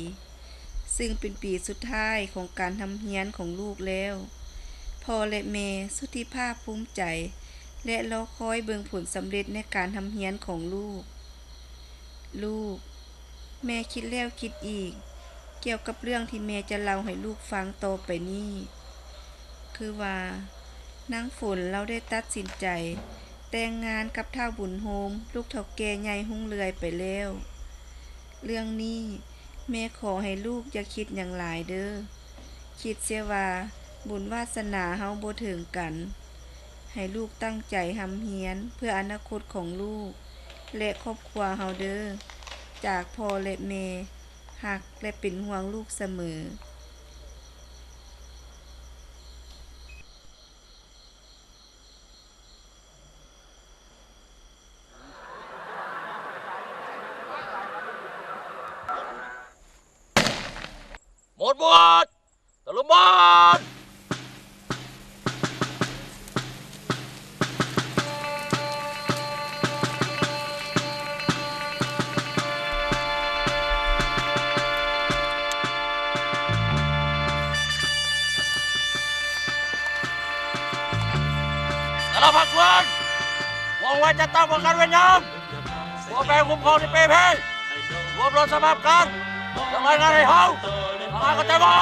ຊຶ່ງເປັນປີສຸດທ້າຍຂອງການຮ່ຳຮຽນຂອງລູກແລ້ວ, ພໍ່ ແລະ ແມ່ສຸດທີ່ພາກພູມໃຈ ແລະ ລໍຄອຍເບິ່ງຜົນສຳເລັດໃນການຮ່ຳຮຽນຂອງລູກ. ລູກ, ແມ່ຄິດແລ້ວຄິດອີກ ກ່ຽວກັບເລື່ອງທີ່ແມ່ຈະເລົ່າໃຫ້ລູກຟັງຕໍ່ໄປນີ້, ຄືວ່ານາງຝົນລາວໄດ້ຕັດສິນໃຈແຕ່ງງານກັບທ້າວບຸນໂຮມ ລູກເຖົ້າແກ່ໃຫຍ່ຮຸ່ງເລື່ອຍໄປແລ້ວ. ເລື່ອງນີ້ແມ່ຂໍໃຫ້ລູກຢ່າຄິດຫຍັງຫຼາຍເດີ້. ຄິດເສຍວ່າບຸນວາສະໜາເຮົາບໍ່ເຖິງກັນ. ໃຫ້ລູກຕັ້ງໃຈຮ່ຳຮຽນເພື່ອອະນາຄົດຂອງລູກ ແລະ ຄອບຄົວເຮົາເດີ້. ຈາກພໍ່ ແລະ ແມ່ ຮັກ ແລະ ເປັນຫ່ວງລູກສະເໝີ. ໝົດບວດ! ຕະລຸມບານ! ແຕ່ລະພາກສ່ວນ ວ່ອງໄວຈັດຕັ້ງປ້ອງກັນເວນຍາມ ຕົວແປຄຸ້ມຄອງທີ່ເປ່ເພ ລວບລວມສະພາບການ ແລ້ວລາຍງານໃຫ້ເຮົາ ເຂົ້າໃຈບໍ່?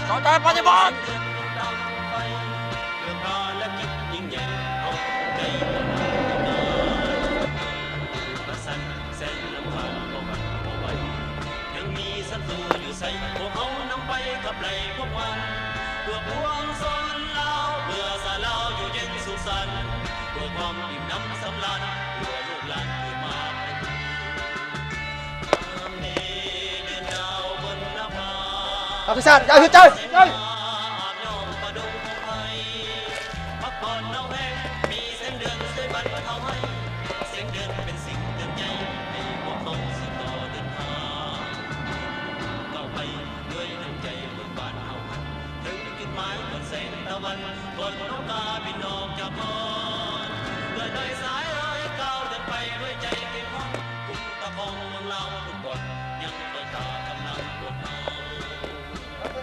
ເຂົ້າໃຈປະຕິບັດ. ປະຊາຊົນ ຢ່າເສຍໃຈ!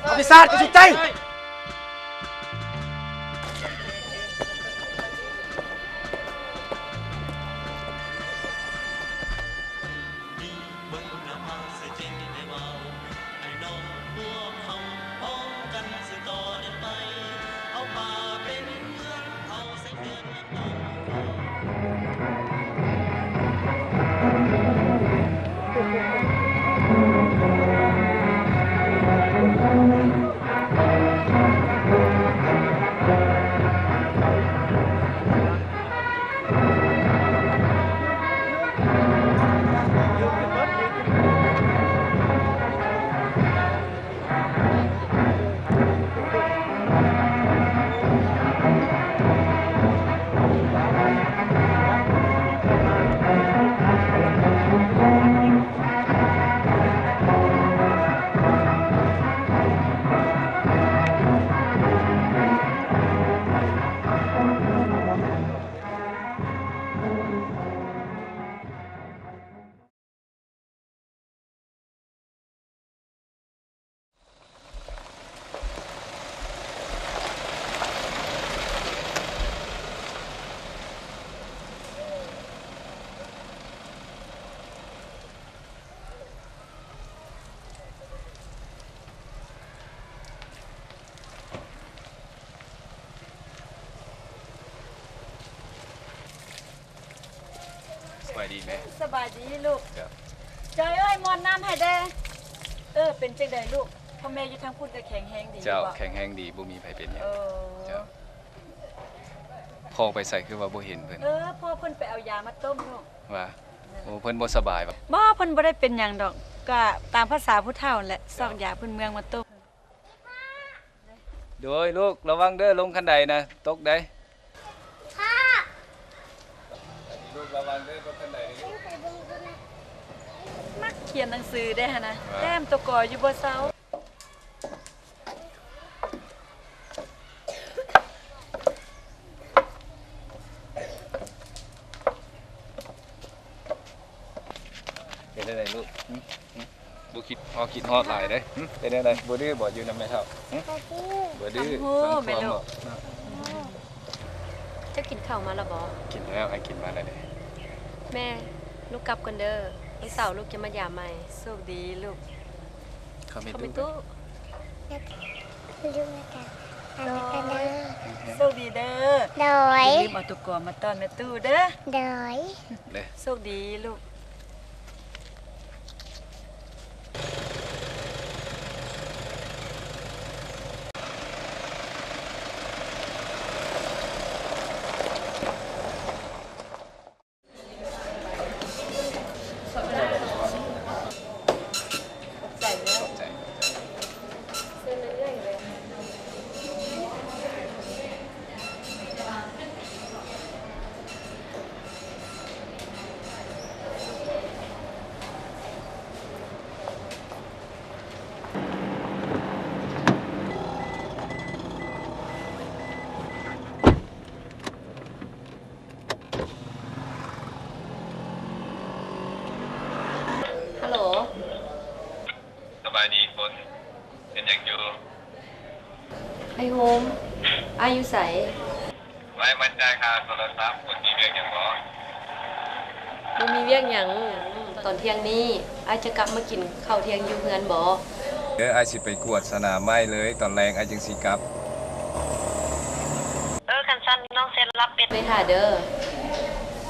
ອະພິຊາດ ຢ່າເສຍໃຈ! ສະບາຍດີແມ່. ສະບາຍດີລູກ. ເຈົ້າ. ຈອຍເອີຍ ໝ່ວນນ້ຳໃຫ້ແດ່. ເອີ ເປັນຈັ່ງໃດລູກ? ພໍ່ແມ່ຢູ່ທາງພຸ້ນກໍແຂງແຮງດີ. ເຈົ້າ ແຂງແຮງດີ ບໍ່ມີໃຜເປັນຫຍັງ. ເອີ ເຈົ້າ. ພໍ່ໄປໃສຄືວ່າບໍ່ເຫັນເພິ່ນ? ເອີ ພໍ່ເພິ່ນໄປເອົາຢາມາຕົ້ມລູກ. ວ່າ ໂອ້ ເພິ່ນບໍ່ສະບາຍຫວາ? ບໍ່ ເພິ່ນບໍ່ໄດ້ເປັນຫຍັງດອກ ກະຕາມພາສາຜູ້ເຖົ້າແຫຼະ ຊອກຢາພື້ນເມືອງມາຕົ້ມ. ໂດຍລູກ ລະວັງເດີ ລົງຄັນໄດນະ ຕົກໄດ໋. ລູກລະວັງເດີ ຕົກຄັນໄດ. ມັກຂຽນໜັງສືເດ້ຫັ້ນນະ ແຕ້ມໂຕກໍຢູ່ບໍ່ເຊົາ. ຄິດຮອດຫຼາຍເດ້. ຫຶ ເປັນແນວໃດ? ບໍ່ດື້ບໍ່? ຢູ່ນຳແມ່ເຖົ້າ. ຫຶ ບໍ່ດື້. ບໍ່ດື້. ຄຳຮູ້ແມ່ລູກ. ເຈົ້າກິນເຂົ້າມາແລ້ວບໍ່? ກິນແລ້ວ, ອ້າຍກິນມາແລ້ວເດ້. ແມ່, ລູກກັບກ່ອນເດີ. ມື້ເຊົ້າລູກຈະມາຢາມໃໝ່. ໂຊກດີລູກ. ເຂົ້າແມ່ຕູ້. ໂຊກດີເດີ. ໂດຍ. ຢ່າລືມເອົາຕົວກອມມາຕ້ອນແມ່ຕູ້ເດີ. ໂດຍ. ໂຊກດີລູກ. ຮັລໂຫຼ. ສະບາຍດີຄົນ ເຮັດຫຍັງຢູ່? ອ້າຍໂຮມ, ອ້າຍຢູ່ໃສ? ໄວ້ມາຈ່າຍຄ່າໂທລະສັບ. ບໍ່ມີວຽກຫຍັງບໍ? ບໍ່ມີວຽກຫຍັງ. ຕອນທ່ຽງນີ້ ອ້າຍຈະກັບມາກິນເຂົ້າທ່ຽງຢູ່ເຮືອນບໍ? ເອີ, ອ້າຍຊິໄປກວດສະໜາມໄມ້ເລີຍ, ຕອນແລງອ້າຍຈຶ່ງຊິກັບ. ເອີ, ຄັນຊັ້ນນ້ອງເຊັດລັບເປັນ. ໄປຖ້າເດີ.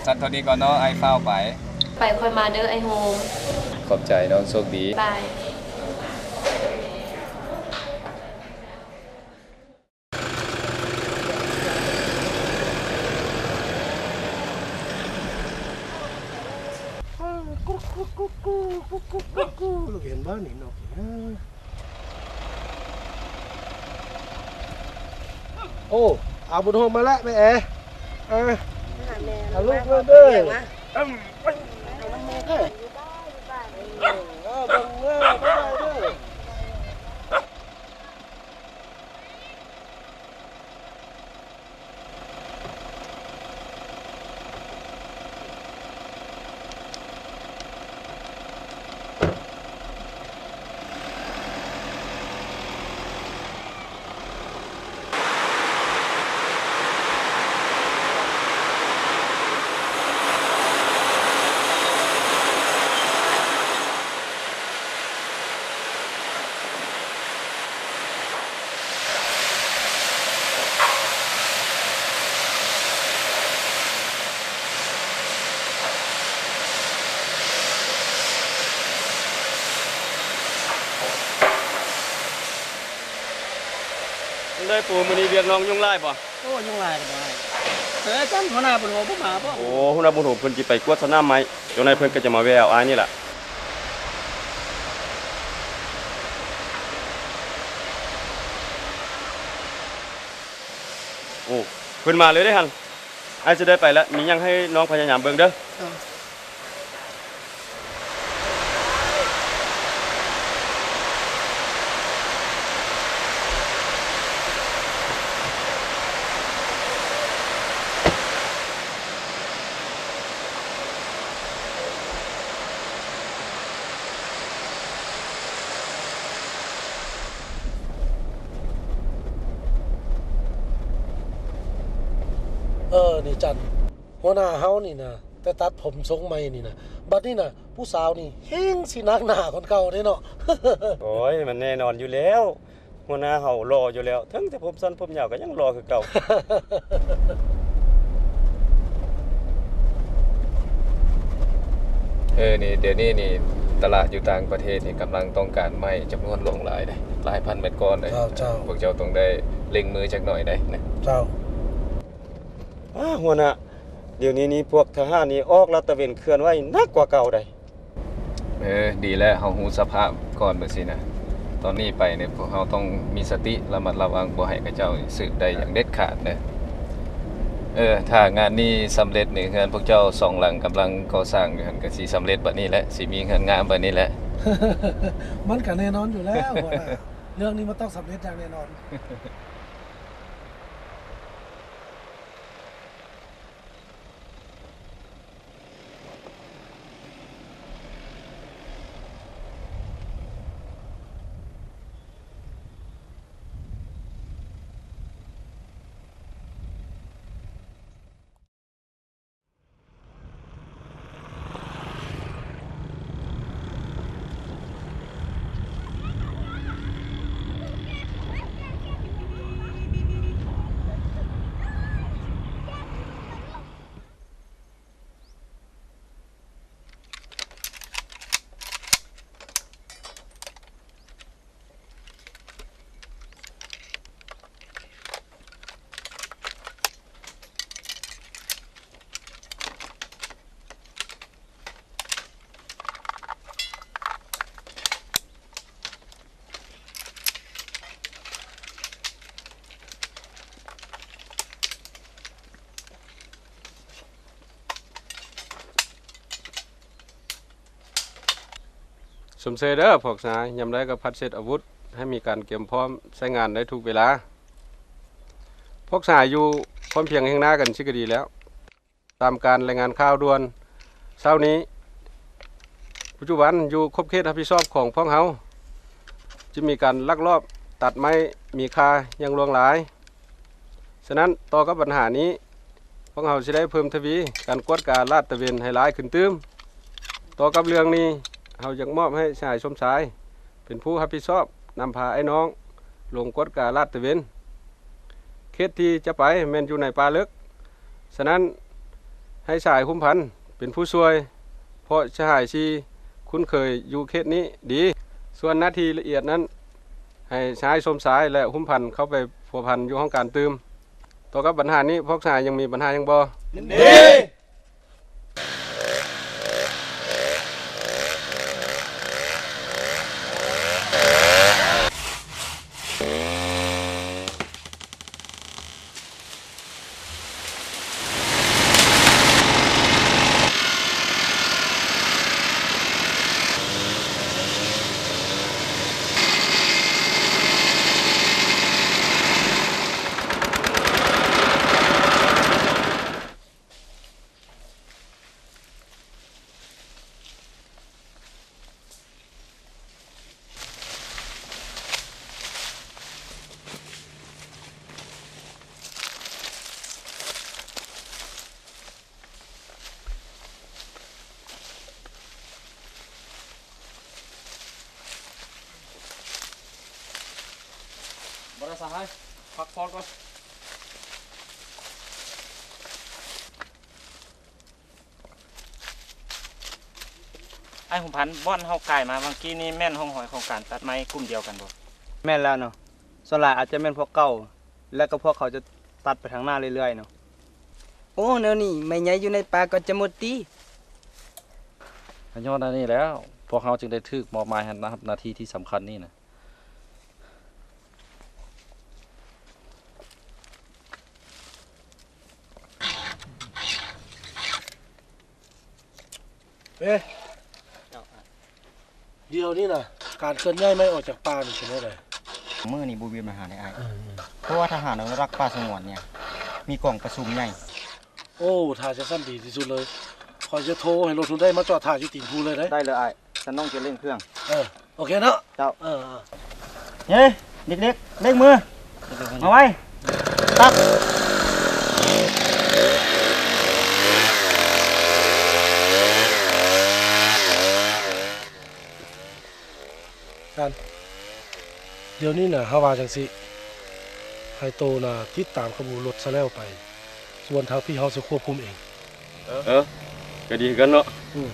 ຊັ້ນເທົ່ານີ້ກ່ອນເນາະ, ອ້າຍຟ້າວໄປ. ໄປຄ່ອຍມາເດີ ອ້າຍໂຮມ. ຂອບໃຈນ້ອງ, ໂຊກດີ. ບາຍ. ລູກເຫັນບໍ່ນີ້ ນົກນີ້? ໂອ້ ອາບຸນໂຮມມາແລ້ວແມ່ເອ. ອາ ອາ ລູກມາເດີ. ເອີ ເບິ່ງເດີ ບາຍບາຍເດີ. ຈັ່ງໃດປູ ມື້ນີ້ວຽກນ້ອງຫຍຸ້ງຫຼາຍບໍ່? ໂອ້ ຫຍຸ້ງຫຼາຍແລ້ວບໍ່ອ້າຍ. ເອີ ຈັ່ງຫົວໜ້າບຸນໂຮມບໍ່ມາບໍ່? ໂອ້ ຫົວໜ້າບຸນໂຮມເພິ່ນຊິໄປກວດສະໜາມໄມ້, ຈັ່ງໃດເພິ່ນກໍຈະມາແວ່ເອົາອ້າຍນີ້ລະ. ໂອ້ ເພິ່ນມາເລີຍເດ້ຫັ້ນ. ອ້າຍຊິໄດ້ໄປລະ, ມີຫຍັງໃຫ້ນ້ອງພະຍາຍາມເບິ່ງເດີ. ເອີ ນີ້ຈັນ ຫົວໜ້າເຮົານີ້ນະ ແຕ່ຕັດຜົມຊົງໃໝ່ນີ້ນະ, ບັດນີ້ນະ ຜູ້ສາວນີ້ແຮ່ງຊິໜັກໜ້າກວ່າເກົ່າເດ້ເນາະ. ໂອ້ຍ ມັນແນ່ນອນຢູ່ແລ້ວ. ຫົວໜ້າເຮົາຫຼໍ່ຢູ່ແລ້ວ, ເຖິງແຕ່ຜົມສັ້ນຜົມຍາວກໍຍັງຫຼໍ່ຄືເກົ່າ. ເອີ ນີ້ ດຽວນີ້ນີ້ ຕະຫຼາດຢູ່ຕ່າງປະເທດນີ້ກຳລັງຕ້ອງການໄມ້ຈຳນວນຫຼວງຫຼາຍເດ້, ຫຼາຍພັນແມັດກ້ອນເດ້. ເຈົ້າ ເຈົ້າ. ພວກເຈົ້າຕ້ອງໄດ້ເລັ່ງມືຈັກໜ້ອຍເດ້ນະ. ເຈົ້າ. ອາ ຫົວໜ້າ, ດຽວນີ້ນີ້ພວກທະຫານນີ້ອອກລາດຕະເວນເຄື່ອນໄຫວໜັກກວ່າເກົ່າໃດ. ເອີ ດີແລ້ວ ເຮົາຮູ້ສະພາບກ່ອນແບບຊີ້ນະ. ຕອນນີ້ໄປນີ້ ພວກເຮົາຕ້ອງມີສະຕິ ລະມັດລະວັງ ບໍ່ໃຫ້ເຂົາເຈົ້າສືບໄດ້ຢ່າງເດັດຂາດເດີ. ເອີ ຖ້າງານນີ້ສຳເລັດນີ້ ເຮືອນພວກເຈົ້າສອງຫຼັງກຳລັງກໍ່ສ້າງຢູ່ຫັ້ນ ກໍຊິສຳເລັດບັດນີ້ແຫຼະ, ຊິມີເຮືອນງາມບັດນີ້ແຫຼະ. ມັນກໍແນ່ນອນຢູ່ແລ້ວ ຫົວໜ້າ, ເລື່ອງນີ້ມັນຕ້ອງສຳເລັດຢ່າງແນ່ນອນ. ເ ຊົມເຊີຍເດີພວກຊາຍ, ຍາມໃດກໍຜັດເສັດອາວຸດ ໃຫ້ມີການກຽມພ້ອມໃຊ້ງານໄດ້ທຸກເວລາ. ພວກຊາຍຢູ່ພ້ອມພຽງແຮ່ງໜ້າກັນຊິກະດີແລ້ວ. ຕາມການລາຍງານຂ່າວດ່ວນເຊົ້ານີ້, ປັດຈຸບັນຢູ່ຂົບເຂດຮັບຜິດຊອບຂອງພວກເຮົາ ຈະມີການລັກລອບຕັດໄມ້ມີຄ່າຢ່າງຫຼວງຫຼາຍ. ສະນັ້ນ, ຕໍ່ກັບບັນຫານີ້, ພວກເຮົາຊິໄດ້ເພີ່ມທະວີການກວດກາລາດຕະເວນໃຫ້ຫຼາຍຂຶ້ນຕື່ມ. ຕໍ່ກັບເລື່ອງນີ້, ເຮົາຢາກມອບໃຫ້ຊາຍສົມຊາຍເປັນຜູ້ຮັບຜິດຊອບນຳພາອ້າຍນ້ອງລົງກວດກາລາດຕະເວນ. ເຂດທີ່ຈະໄປແມ່ນຢູ່ໃນປ່າເລິກ, ສະນັ້ນ ໃຫ້ຊາຍຫຸ້ມພັນເປັນຜູ້ຊ່ວຍ, ເພາະຊາຍສີ່ຄຸ້ນເຄີຍຢູ່ເຂດນີ້ດີ. ສ່ວນໜ້າທີ່ລະອຽດນັ້ນ ໃຫ້ຊາຍສົມຊາຍ ແລະ ຫຸ້ມພັນເຂົ້າໄປພົວພັນຢູ່ຫ້ອງການຕື່ມ. ຕໍ່ກັບບັນຫານີ້, ພວກຊາຍຍັງມີບັນຫາຫຍັງບໍ່? ຍິນດີ. ບໍ່ໄດ້ສະຫາຍ, ພັກຜ່ອນກ່ອນ. ອ້າຍຫົງພັນ, ບ່ອນເຮົາກາຍມາຫວ່າງກີ້ນີ້ ແມ່ນຮ່ອງຮອຍຂອງການຕັດໄມ້ກຸ່ມດຽວກັນບໍ່? ແມ່ນແລ້ວເນາະ, ສ່ວນຫຼາຍອາດຈະແມ່ນພວກເກົ່າ ແລະ ກໍພວກເຂົາຈະຕັດໄປທາງໜ້າເລື້ອຍໆເນາະ. ໂອ້ ແນວນີ້ໄມ້ໃຫຍ່ຢູ່ໃນປ່າກໍຈະໝົດຕິ? ກໍຍ້ອນອັນນີ້ແລ້ວ ພວກເຮົາຈຶ່ງໄດ້ຖືກມອບໝາຍໃຫ້ຮັບໜ້າທີ່ທີ່ສຳຄັນນີ້ນະ. ເອີ ດຽວນີ້ນະ ການເຄື່ອນຍ້າຍໄມ້ອອກຈາກປ່ານີ້ເປັນແນວໃດ? ມື້ນີ້ບໍ່ມີບັນຫາໃດອ້າຍ. ເອີ ເອີ ເພາະວ່າທະຫານອະນຸລັກປ່າສະຫງວນນີ້ ມີກອງປະຊຸມໃຫຍ່. ໂອ້ ຖ້າຈັ່ງຊັ້ນດີທີ່ສຸດເລີຍ. ຂ້ອຍຈະໂທໃຫ້ລົດຮຸນໄດມາຈອດຖ້າຢູ່ຕີນພູເລີຍເດ້. ໄດ້ເລີຍອ້າຍ. ຊັ້ນນ້ອງຈະເລັ່ງເຄື່ອງ. ເອີ ໂອເຄເນາະ. ເຈົ້າ. ເອີ ເອີ ເອີ. ເຮີ້ຍ ເດັກໆ ເລັ່ງມື. ມາໄວ. ຕັດ. ທ່ານ, ດຽວນີ້ນະ ເຮົາວ່າຈັ່ງຊີ້, ໃຫ້ໂຕນະຕິດຕາມຂະບວນລົດຊະແລ້ວໄປ, ສ່ວນທາງພີ້ເຮົາຊິຄວບຄຸມເອງ. ເອີ ກໍດີຄືກັນເນາະ. ອືມ.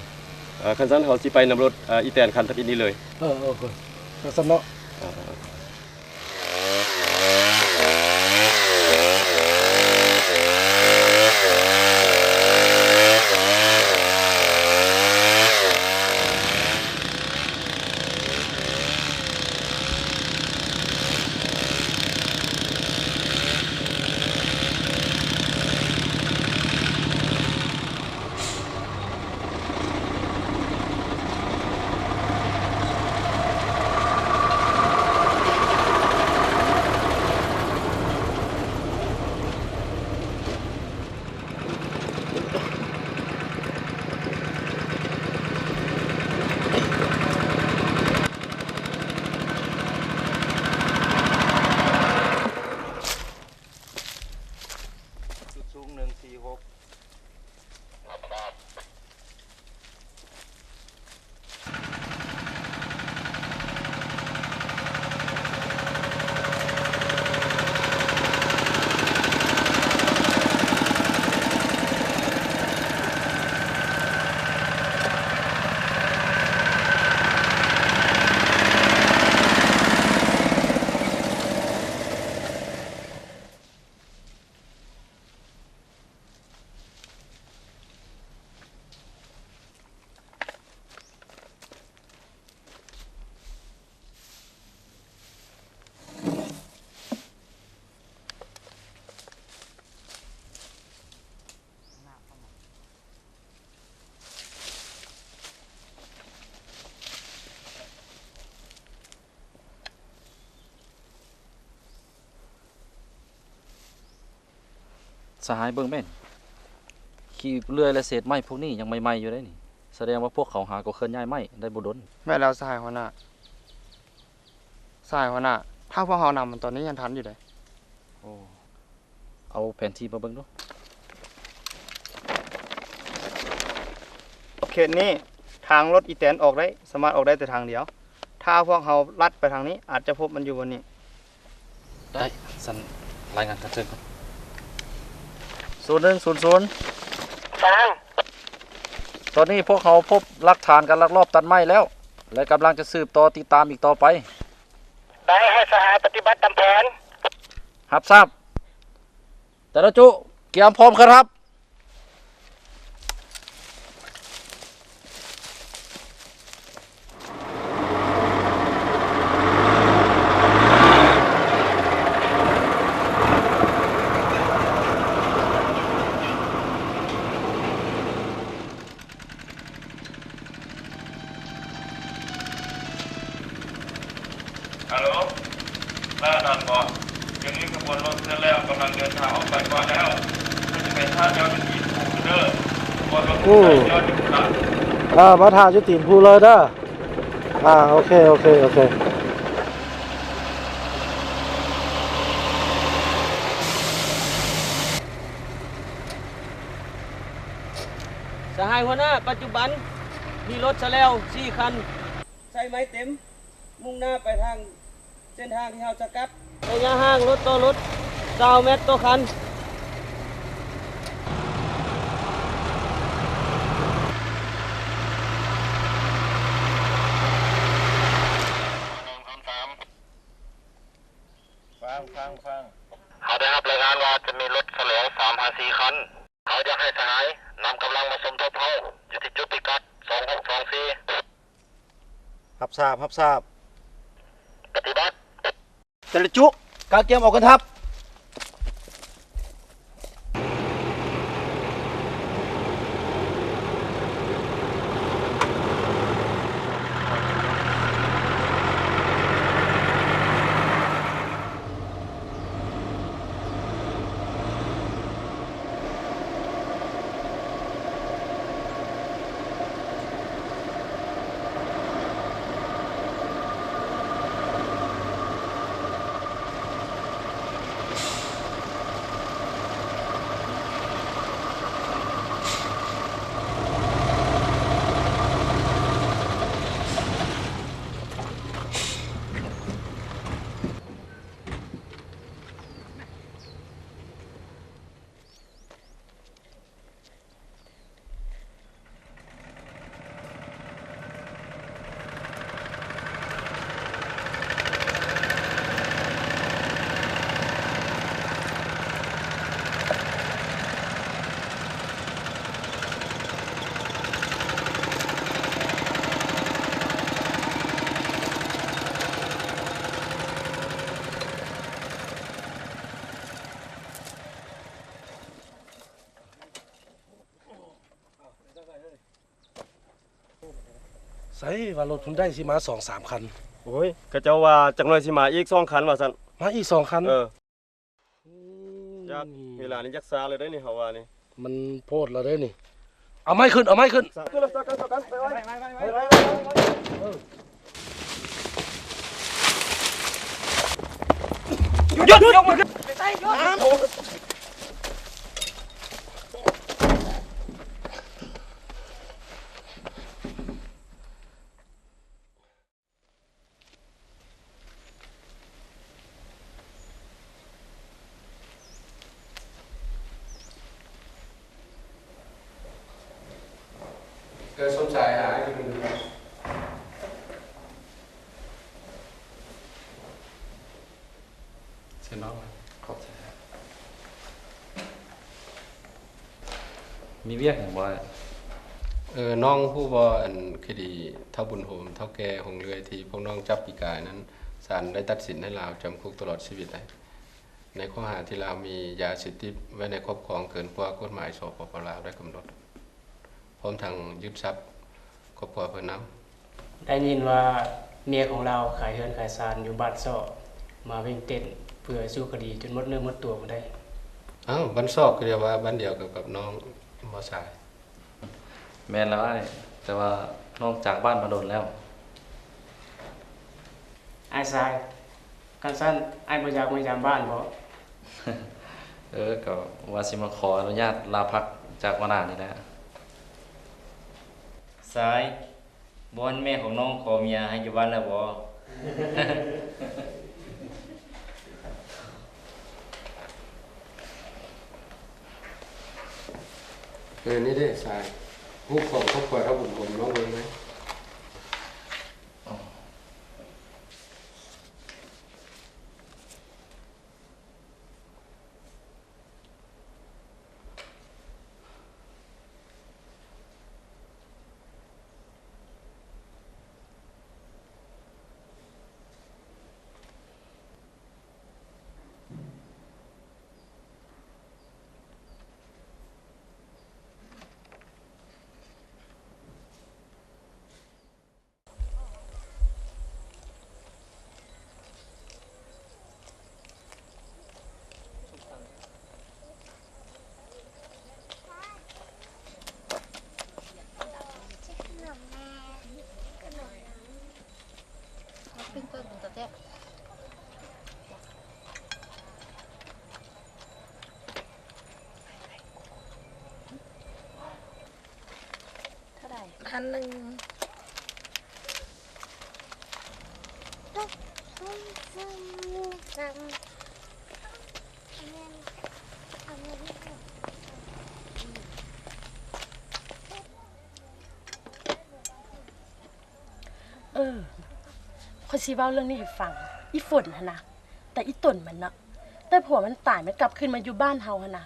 ເອີ ຄັນຊັ້ນເຮົາຊິໄປນຳລົດ ເອີ ອີແຕນຄັນທຳອິດນີ້ເລີຍ. ເອີ ເອີ ເອີ ຈັ່ງຊັ້ນເນາະ. ເອີ. ເ ສະຫາຍເບິ່ງແມ່ນ ຂີ້ເລື່ອຍ ແລະ ເສດໄມ້ພວກນີ້ຍັງໃໝ່ໆຢູ່ເດ້ນີ້ ສະແດງວ່າພວກເຂົາຫາກໍເຄື່ອນຍ້າຍໄມ້ໄດ້ບໍ່ດົນ. ແມ່ນແລ້ວສະຫາຍຫົວໜ້າ. ສະຫາຍຫົວໜ້າ, ຖ້າພວກເຮົານຳມັນຕອນນີ້ຍັງທັນຢູ່ເດ້. ໂອ້ ເອົາແຜນທີ່ມາເບິ່ງດູ. ເຂດນີ້ທາງລົດອີແຕນອອກໄດ້ ສາມາດອອກໄດ້ແຕ່ທາງດຽວ. ຖ້າພວກເຮົາລັດໄປທາງນີ້ ອາດຈະພົບມັນຢູ່ບ່ອນນີ້. ໄດ້ ຊັ້ນລາຍງານທ່ານເຊີນກ່ອນ. ສູນໜຶ່ງສູນສູນ ຟັງ. ຕອນນີ້ພວກເຮົາພົບຫຼັກຖານການລັກລອບຕັດໄມ້ແລ້ວ ແລະ ກຳລັງຈະສືບຕໍ່ຕິດຕາມອີກຕໍ່ໄປ. ໄດ້ ໃຫ້ສະຫາຍປະຕິບັດຕາມແຜນ. ຮັບຊາບ. ແຕ່ລະຈຸ ກຽມພ້ອມເຄື່ອນທັບ. ຮັລໂຫຼ ແລ້ວນັ້ນບໍ່? ດຽວນີ້ຂະບວນລົດເຄື່ອນແລ້ວ ກຳລັງເດີນທາງອອກໄປກ່ອນແລ້ວ. ເພິ່ນຈະໄປທ່າຈອດຢູ່ທີ່ພູເດີ ບໍ່ຕ້ອງສົນໃຈ ຈອດຢູ່ພຸ້ນລະ. ອ່າ ມາຖ້າຢູ່ຕີນພູເລີຍເດີ. ອ່າ ໂອເຄ ໂອເຄ ໂອເຄ. ສະຫາຍຫົວໜ້າ, ປັດຈຸບັນມີລົດສະແລວສີ່ຄັນ ໃສ່ໄມ້ເຕັມ ມຸ່ງໜ້າໄປທາງເສັ້ນທາງທີ່ເຮົາສະກັດ. ໄລຍະຫ່າງລົດຕໍ່ລົດ ຊາວແມັດຕໍ່ຄັນ. ຟັງ ຟັງ ຟັງ. ເຮົາໄດ້ຮັບລາຍງານວ່າຈະມີລົດສະແລວສາມຫາສີ່ຄັນ. ເຮົາຢາກໃຫ້ສະຫາຍນຳກຳລັງມາສົມທົບເຮົາຢູ່ທີ່ຈຸດພິກັດສອງຫົກສອງສີ່. ຮັບຊາບ ຮັບຊາບ. ປະຕິບັດ. ແຕ່ລະຈຸ ການກຽມອອກເຄື່ອນທັບ. ໃສວ່າລົດພຸ້ນໄດ້ຊິມາສອງສາມຄັນ. ໂອ້ຍ ເຂົາເຈົ້າວ່າຈັກໜ້ອຍຊິມາອີກສອງຄັນວ່າຊັ້ນ. ມາອີກສອງຄັນ? ເອີ. ອືມ ຢາກ ເວລານີ້ຢາກຊ້າເລີຍເດ້ນີ້ ເຮົາວ່ານີ້ ມັນໂພດແລ້ວເດ້ນີ້. ເອົາໄມ້ຂຶ້ນ ເອົາໄມ້ຂຶ້ນ. ເກີດສົມຊາຍ ຫາກິນ. ເຊີນນ້ອງ ຂອບໃຈ. ມີວຽກຫຍັງບໍ່ອ້າຍ? ເອີ ນ້ອງຮູ້ບໍ່ ອັນຄະດີທ້າວບຸນໂຮມ ເຖົ້າແກ່ຫົງເລື່ອຍ ທີ່ພວກນ້ອງຈັບປີກາຍນັ້ນ ສານໄດ້ຕັດສິນໃຫ້ລາວຈຳຄຸກຕະຫຼອດຊີວິດໃດ ໃນຂໍ້ຫາທີ່ລາວມີຢາເສບຕິດໄວ້ໃນຄອບຄອງເກີນກວ່າກົດໝາຍ ສປປ ລາວ ໄດ້ກຳນົດ. ພ້ອມທັງຍຶດຊັບຄອບຄົວເພິ່ນນຳ. ໄດ້ຍິນວ່າເມຍຂອງລາວຂາຍເຮືອນຂາຍຊານຢູ່ບ້ານຊໍ້ ມາເວັງເຕັນເພື່ອສູ້ຄະດີຈົນໝົດເນື້ອໝົດຕົວພຸ້ນໃດ໋. ອ້າວ ບ້ານຊອກກໍຈະວ່າບ້ານດຽວກັບ ກັບນ້ອງບໍ່ຊາຍ? ແມ່ນແລ້ວອ້າຍ, ແຕ່ວ່ານ້ອງຈາກບ້ານມາດົນແລ້ວ. ອ້າຍຊາຍ, ຄັນຊັ້ນອ້າຍບໍ່ຢາກມາຢາມບ້ານບໍ? ເອີ, ກໍວ່າຊິມາຂໍອະນຸຍາດລາພັກຈາກຫົວໜ້ານີ້ແຫຼະ. ຊາຍ, ບໍ່ແມ່ນແມ່ຂອງນ້ອງຂໍເມຍໃຫ້ຢູ່ບ້ານແລ້ວບໍ? ເອີ ນີ້ເດ້ຊາຍ, ຮູບຂອງຄອບຄົວທ້າວບຸນໂຮມ, ລອງເບິ່ງໄໝ? ເທົ່າໃດ? ພັນໜຶ່ງ. ເອີ ຂ້ອຍຊິເວົ້າເລື່ອງນີ້ໃຫ້ຟັງ. ອີ່ຝົນຫັ້ນນະ ແຕ່ອີ່ຕົນມັນເນາະ, ແຕ່ຜົວມັນຕາຍ ມັນກັບຄືນມາຢູ່ບ້ານເຮົາຫັ້ນນະ,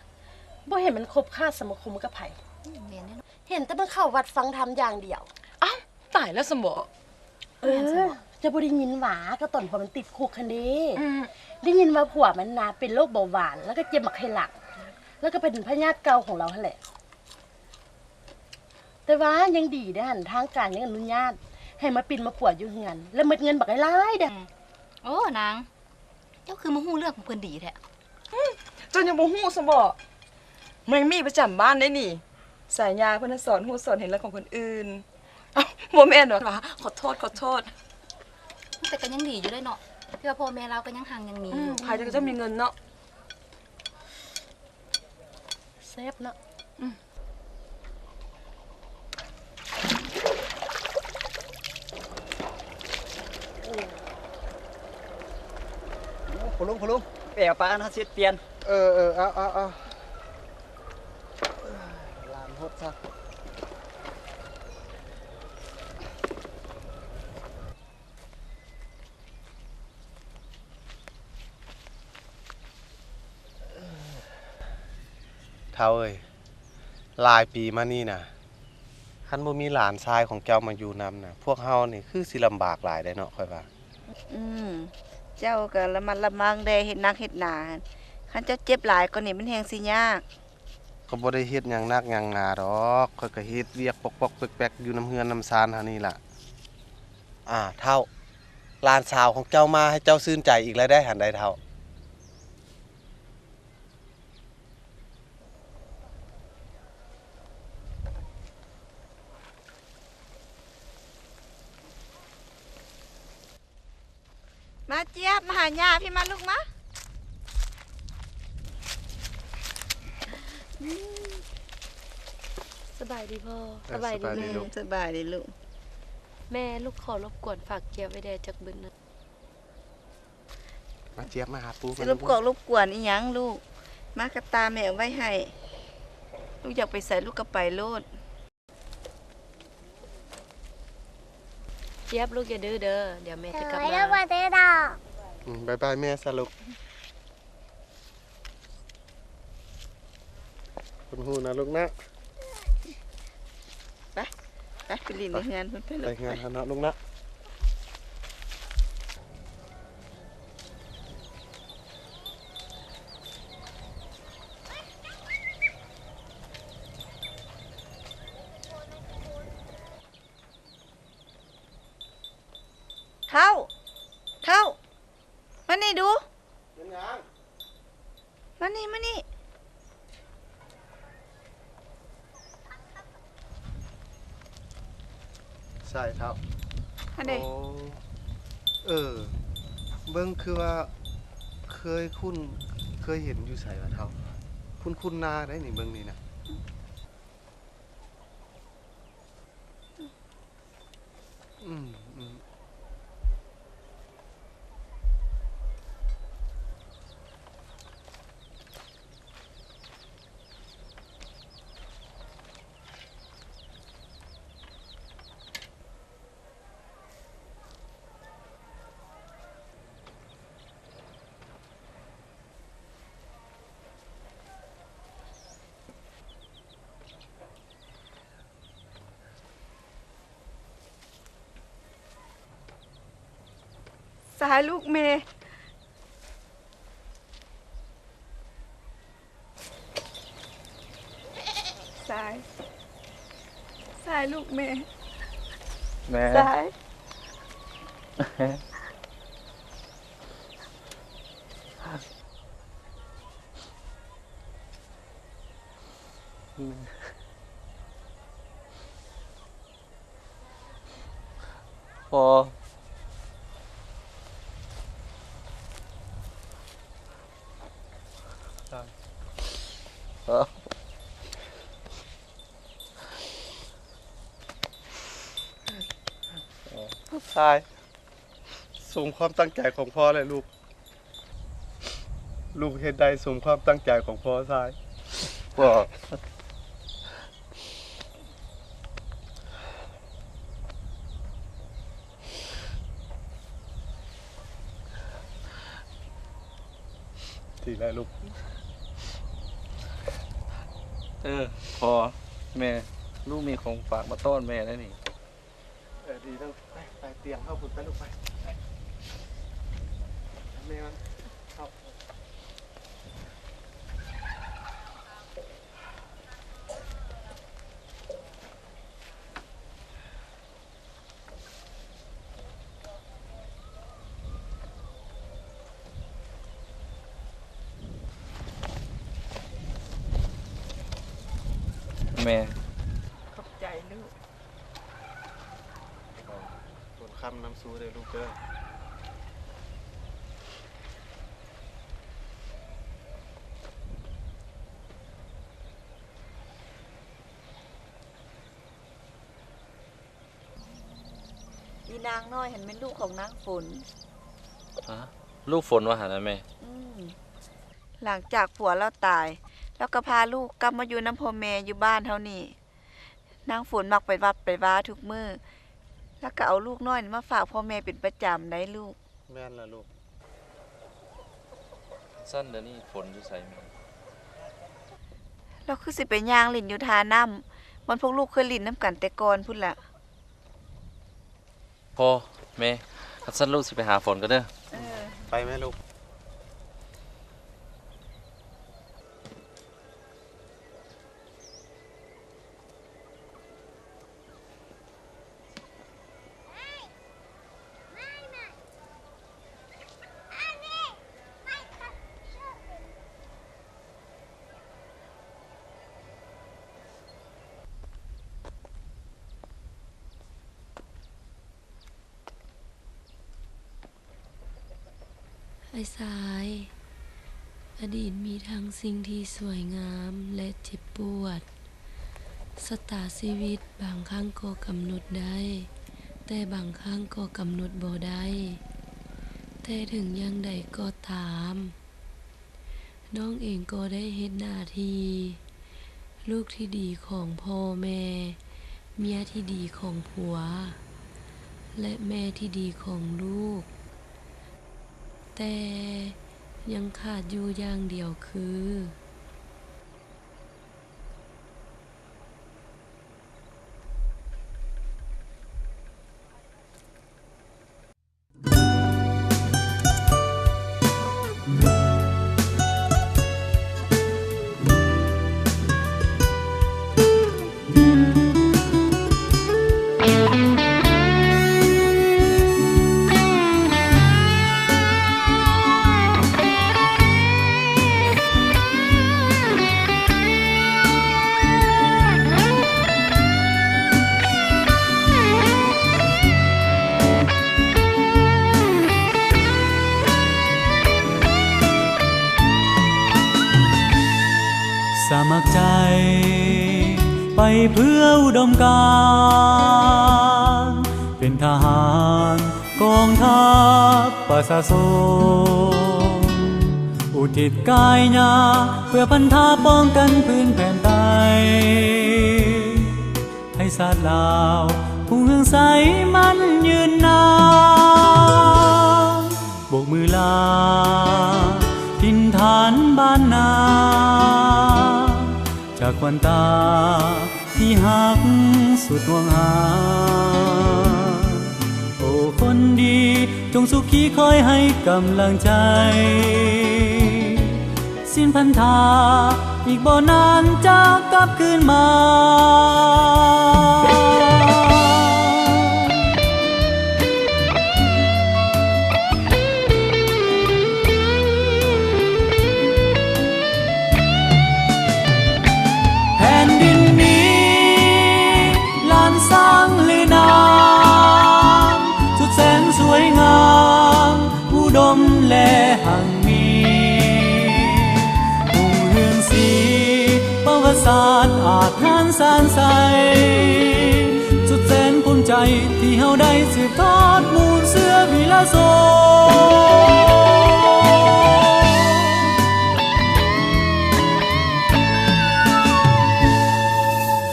ບໍ່ເຫັນມັນຄົບຄ້າສະມາຄົມກັບໃຜ. ອືມ ແມ່ນແນ່ນອນ. ເຫັນແຕ່ມັນເຂົ້າວັດຟັງທຳຢ່າງດຽວ. ອ້າວ ຕາຍແລ້ວຊັ້ນບໍ? ເອີ ເຈົ້າບໍ່ໄດ້ຍິນຫວາ ກໍຕອນຜົວມັນຕິດຄຸກຫັ້ນເດ້. ອືມ ໄດ້ຍິນວ່າຜົວມັນນະເປັນໂລກເບົາຫວານ ແລ້ວກໍເຈັບໝາກໄຂ່ຫຼັງ ແລ້ວກໍເປັນພະຍາດເກົ່າຂອງລາວຫັ້ນແຫຼະ. ແຕ່ວ່າຍັງດີເດ້ຫັ້ນ ທາງການຍັງອະນຸຍາດໃຫ້ມາປິ່ນມາປົວຢູ່ເຮືອນ ແລະໝົດເງິນບັກຫຼາຍໆເດ້. ອືມ ໂອ້ ນາງ ເຈົ້າຄືມາຮູ້ເລື່ອງຂອງເພິ່ນດີແທ້? ເຈົ້າຍັງບໍ່ຮູ້ຊັ້ນບໍ? ມັນມີປະຈຳບ້ານໄດ໋ນີ້, ສາຍຍາເພິ່ນສອນຮູ້ສອນເຫັນເລື່ອງຂອງຄົນອື່ນ. ເອົ້າ ບໍ່ແມ່ນຫວາ? ຂໍໂທດ ຂໍໂທດ. ແຕ່ກໍຍັງດີຢູ່ເດ້ເນາະ ທີ່ວ່າພໍ່ແມ່ລາວກໍຍັງຮັ່ງຍັງມີຢູ່. ອືມ ໃຜເຈົ້າກໍມີເງິນເນາະ. ແຊບເນາະ. ອືມ ໂອ້ ພໍ່ລຸງ ພໍ່ລຸງ ໄປເອົາປາອັນເຮົາຊິປ່ຽນ. ເອີ ເອີ ເອົາ ເອົາ ເອົາ ລ້າງຫົດຊະ. ທ້າວເອີຍ, ຫຼາຍປີມານີ້ນະ ຄັນບໍ່ມີຫຼານຊາຍຂອງເຈົ້າມາຢູ່ນຳນະ ພວກເຮົານີ້ຄືຊິລຳບາກຫຼາຍໄດ໋ເນາະ ຂ້ອຍວ່າ. ອືມ ເຈົ້າກໍລະມັດລະວັງແດ່ ເຮັດນາເຮັດນາ. ຄັນເຈົ້າເຈັບຫຼາຍກວ່ານີ້ ມັນແຮ່ງຊິຍາກ. ຂ້ອຍບໍ່ໄດ້ເຮັດຫຍັງໜັກຫຍັງໜາດອກ, ຂ້ອຍກໍເຮັດວຽກປອກໆແປັກໆຢູ່ນຳເຮືອນນຳຊານເຮົານີ້ລະ. ອາ ທ້າວ, ຫຼານສາວຂອງເຈົ້າມາໃຫ້ເຈົ້າຊື່ນໃຈອີກແລ້ວໄດ໋ຫັ້ນໄດ໋ ທ້າວ. ມາ ຈຽບ ມາຫາຍ່າ ພີ່ມາລູກມາ. ສະບາຍດີພໍ່. ເອີ ສະບາຍດີແມ່. ສະບາຍດີລູກ. ແມ່ ລູກຂໍລົບກວນຝາກຈຽບໄວ້ແດ່ຈັກບຶດໜຶ່ງ. ມາ ຈຽບ ມາຫາປູ່. ຊິລົບກວນ ລົບກວນອີ່ຫຍັງລູກ? ມາ ກະຕາແມ່ເອົາໄວ້ໃຫ້. ລູກຢາກໄປໃສ ລູກກໍໄປໂລດ. ຈຽບ ລູກຢ່າດື້ເດີ, ດຽວແມ່ຈະກັບມາ. ອືມ ບາຍບາຍແມ່ຊະລູກ. ເພິ່ນຮູ້ນະລູກນະ. ໄປ ໄປ ໄປຫຼິ້ນໃນເຮືອນພຸ້ນ ໄປລູກ ໄປເຮືອນເຮົາເນາະລູກເນາະ. ທ້າວ ທ້າວ ມານີ້ດູ. ເປັນຫຍັງ? ມານີ້ ມານີ້. ໃຊ່ເຖົ້າ. ຫັ້ນເດ້. ໂອ້ ເອີ ເບິ່ງຄືວ່າເຄີຍຄຸ້ນ ເຄີຍເຫັນຢູ່ໃສວະເຖົ້າ? ຄຸ້ນໆໜ້າໄດ໋ນີ້ ເບິ່ງນີ້ນະ. ອືມ ອືມ. ຊາຍ ລູກແມ່. ຊາຍ ຊາຍ ລູກແມ່. ແມ່ ຊາຍ. ພໍ່ ຊາຍ ສົມຄວາມຕັ້ງໃຈຂອງພໍ່ແລ້ວລູກ. ລູກເຮັດໄດ້ສົມຄວາມຕັ້ງໃຈຂອງພໍ່ຊາຍ. ພໍ່ ທີ່ແລກລູກ. ເອີ ພໍ່ ແມ່ ລູກມີຂອງຝາກມາຕ້ອນແມ່ໄດ້ນີ້. ເອີ ດີເດີ້ ໄປ ໄປຕຽງເຮົາພຸ້ນ ໄປລູກ ໄປ ໄປ ແມ່ມັນເຂົ້າ. ແມ່ ຂອບໃຈລູກ. ບຸນຄຳນຳສູ່ເດີ້ລູກເດີ້. ອີນາງນ້ອຍຫັ້ນແມ່ນລູກຂອງນາງຝົນ. ຮະ? ລູກຝົນວ່າຫັ້ນນະແມ່? ອືມ. ຫຼັງຈາກຜົວລາວຕາຍ ລາວກໍພາລູກກັບມາຢູ່ນຳພໍ່ແມ່ຢູ່ບ້ານເຮົານີ້. ນາງຝົນມັກໄປວັດໄປວາທຸກມື້ ແລ້ວກໍເອົາລູກນ້ອຍນີ້ມາຝາກພໍ່ແມ່ເປັນປະຈຳໄດ໋ລູກ. ແມ່ນລະລູກ. ຊັ້ນດຽວນີ້ຝົນຢູ່ໃສແມ່? ລາວຄືຊິໄປຍ່າງຫຼິ້ນຢູ່ທ່ານ້ຳ ບ່ອນພວກລູກເຄີຍຫຼິ້ນນຳກັນແຕ່ກ່ອນພຸ້ນລະ. ພໍ່ ແມ່ ຄັນຊັ້ນລູກຊິໄປຫາຝົນກ່ອນເດີ້. ເອີ ໄປແມ່ລູກ. ອ້າຍຊາຍ, ອະດີດມີທັງສິ່ງທີ່ສວຍງາມ ແລະ ເຈັບປວດ. ຊະຕາຊີວິດບາງຄັ້ງກໍກຳນົດໄດ້, ແຕ່ບາງຄັ້ງກໍກຳນົດບໍ່ໄດ້. ແຕ່ເຖິງຢ່າງໃດກໍຕາມ, ນ້ອງເອງກໍໄດ້ເຮັດໜ້າທີ່ລູກທີ່ດີຂອງພໍ່ແມ່, ເມຍທີ່ດີຂອງຜົວ ແລະ ແມ່ທີ່ດີຂອງລູກ, ແຕ່ຍັງຂາດຢູ່ຢ່າງດຽວຄື. ສະໝັກໃຈໄປເພື່ອອຸດົມການ ເປັນທະຫານກອງທັບປະຊາຊົນ ອຸທິດກາຍຍາເພື່ອພັນທະປ້ອງກັນພື້ນແຜ່ນໄທ ໃຫ້ຊາດລາວຮຸ່ງເຮືອງໃສໝັ້ນຍືນນານ ໂບກມືລາຖິ່ນຖານບ້ານນາ ຈາກຂວັນຕາທີ່ຮັກສຸດຫ່ວງຫາ. ໂອຄົນດີ ຈົ່ງສຸຂີຄອຍໃຫ້ກຳລັງໃຈ. ສິ້ນພັນທາອີກບໍ່ນານຈະກັບຄືນມາ. ແຜ່ນດິນນີ້ ລ້ານຊ້າງຫຼືນາງ ສຸດແສນສວຍງາມ ອຸດົມ ແລະ ຮັ່ງມີ ຮຸ່ງເຮືອງສີ ປະຫວັດສາດອາດຫານຊານໄຊ ສຸດແສນພູມໃຈທີ່ເຮົາໄດ້ສືບທອດມູນເຊື້ອວິລະຊົນ.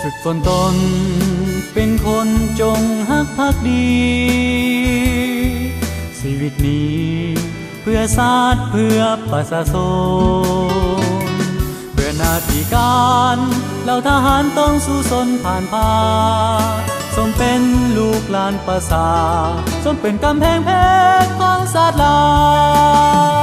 ຝຶກຝົນຕົນເປັນຄົນຈົງຮັກພັກດີ ຊີວິດນີ້ເພື່ອຊາດເພື່ອປະຊາຊົນ ເພື່ອໜ້າທີ່ການ ເຫຼົ່າທະຫານຕ້ອງສູ້ຊົນຜ່ານຜ່າ ສົມເປັນລູກຫຼານປະຊາ ສົມເປັນກຳແພງເພັກຂອງຊາດລາວ.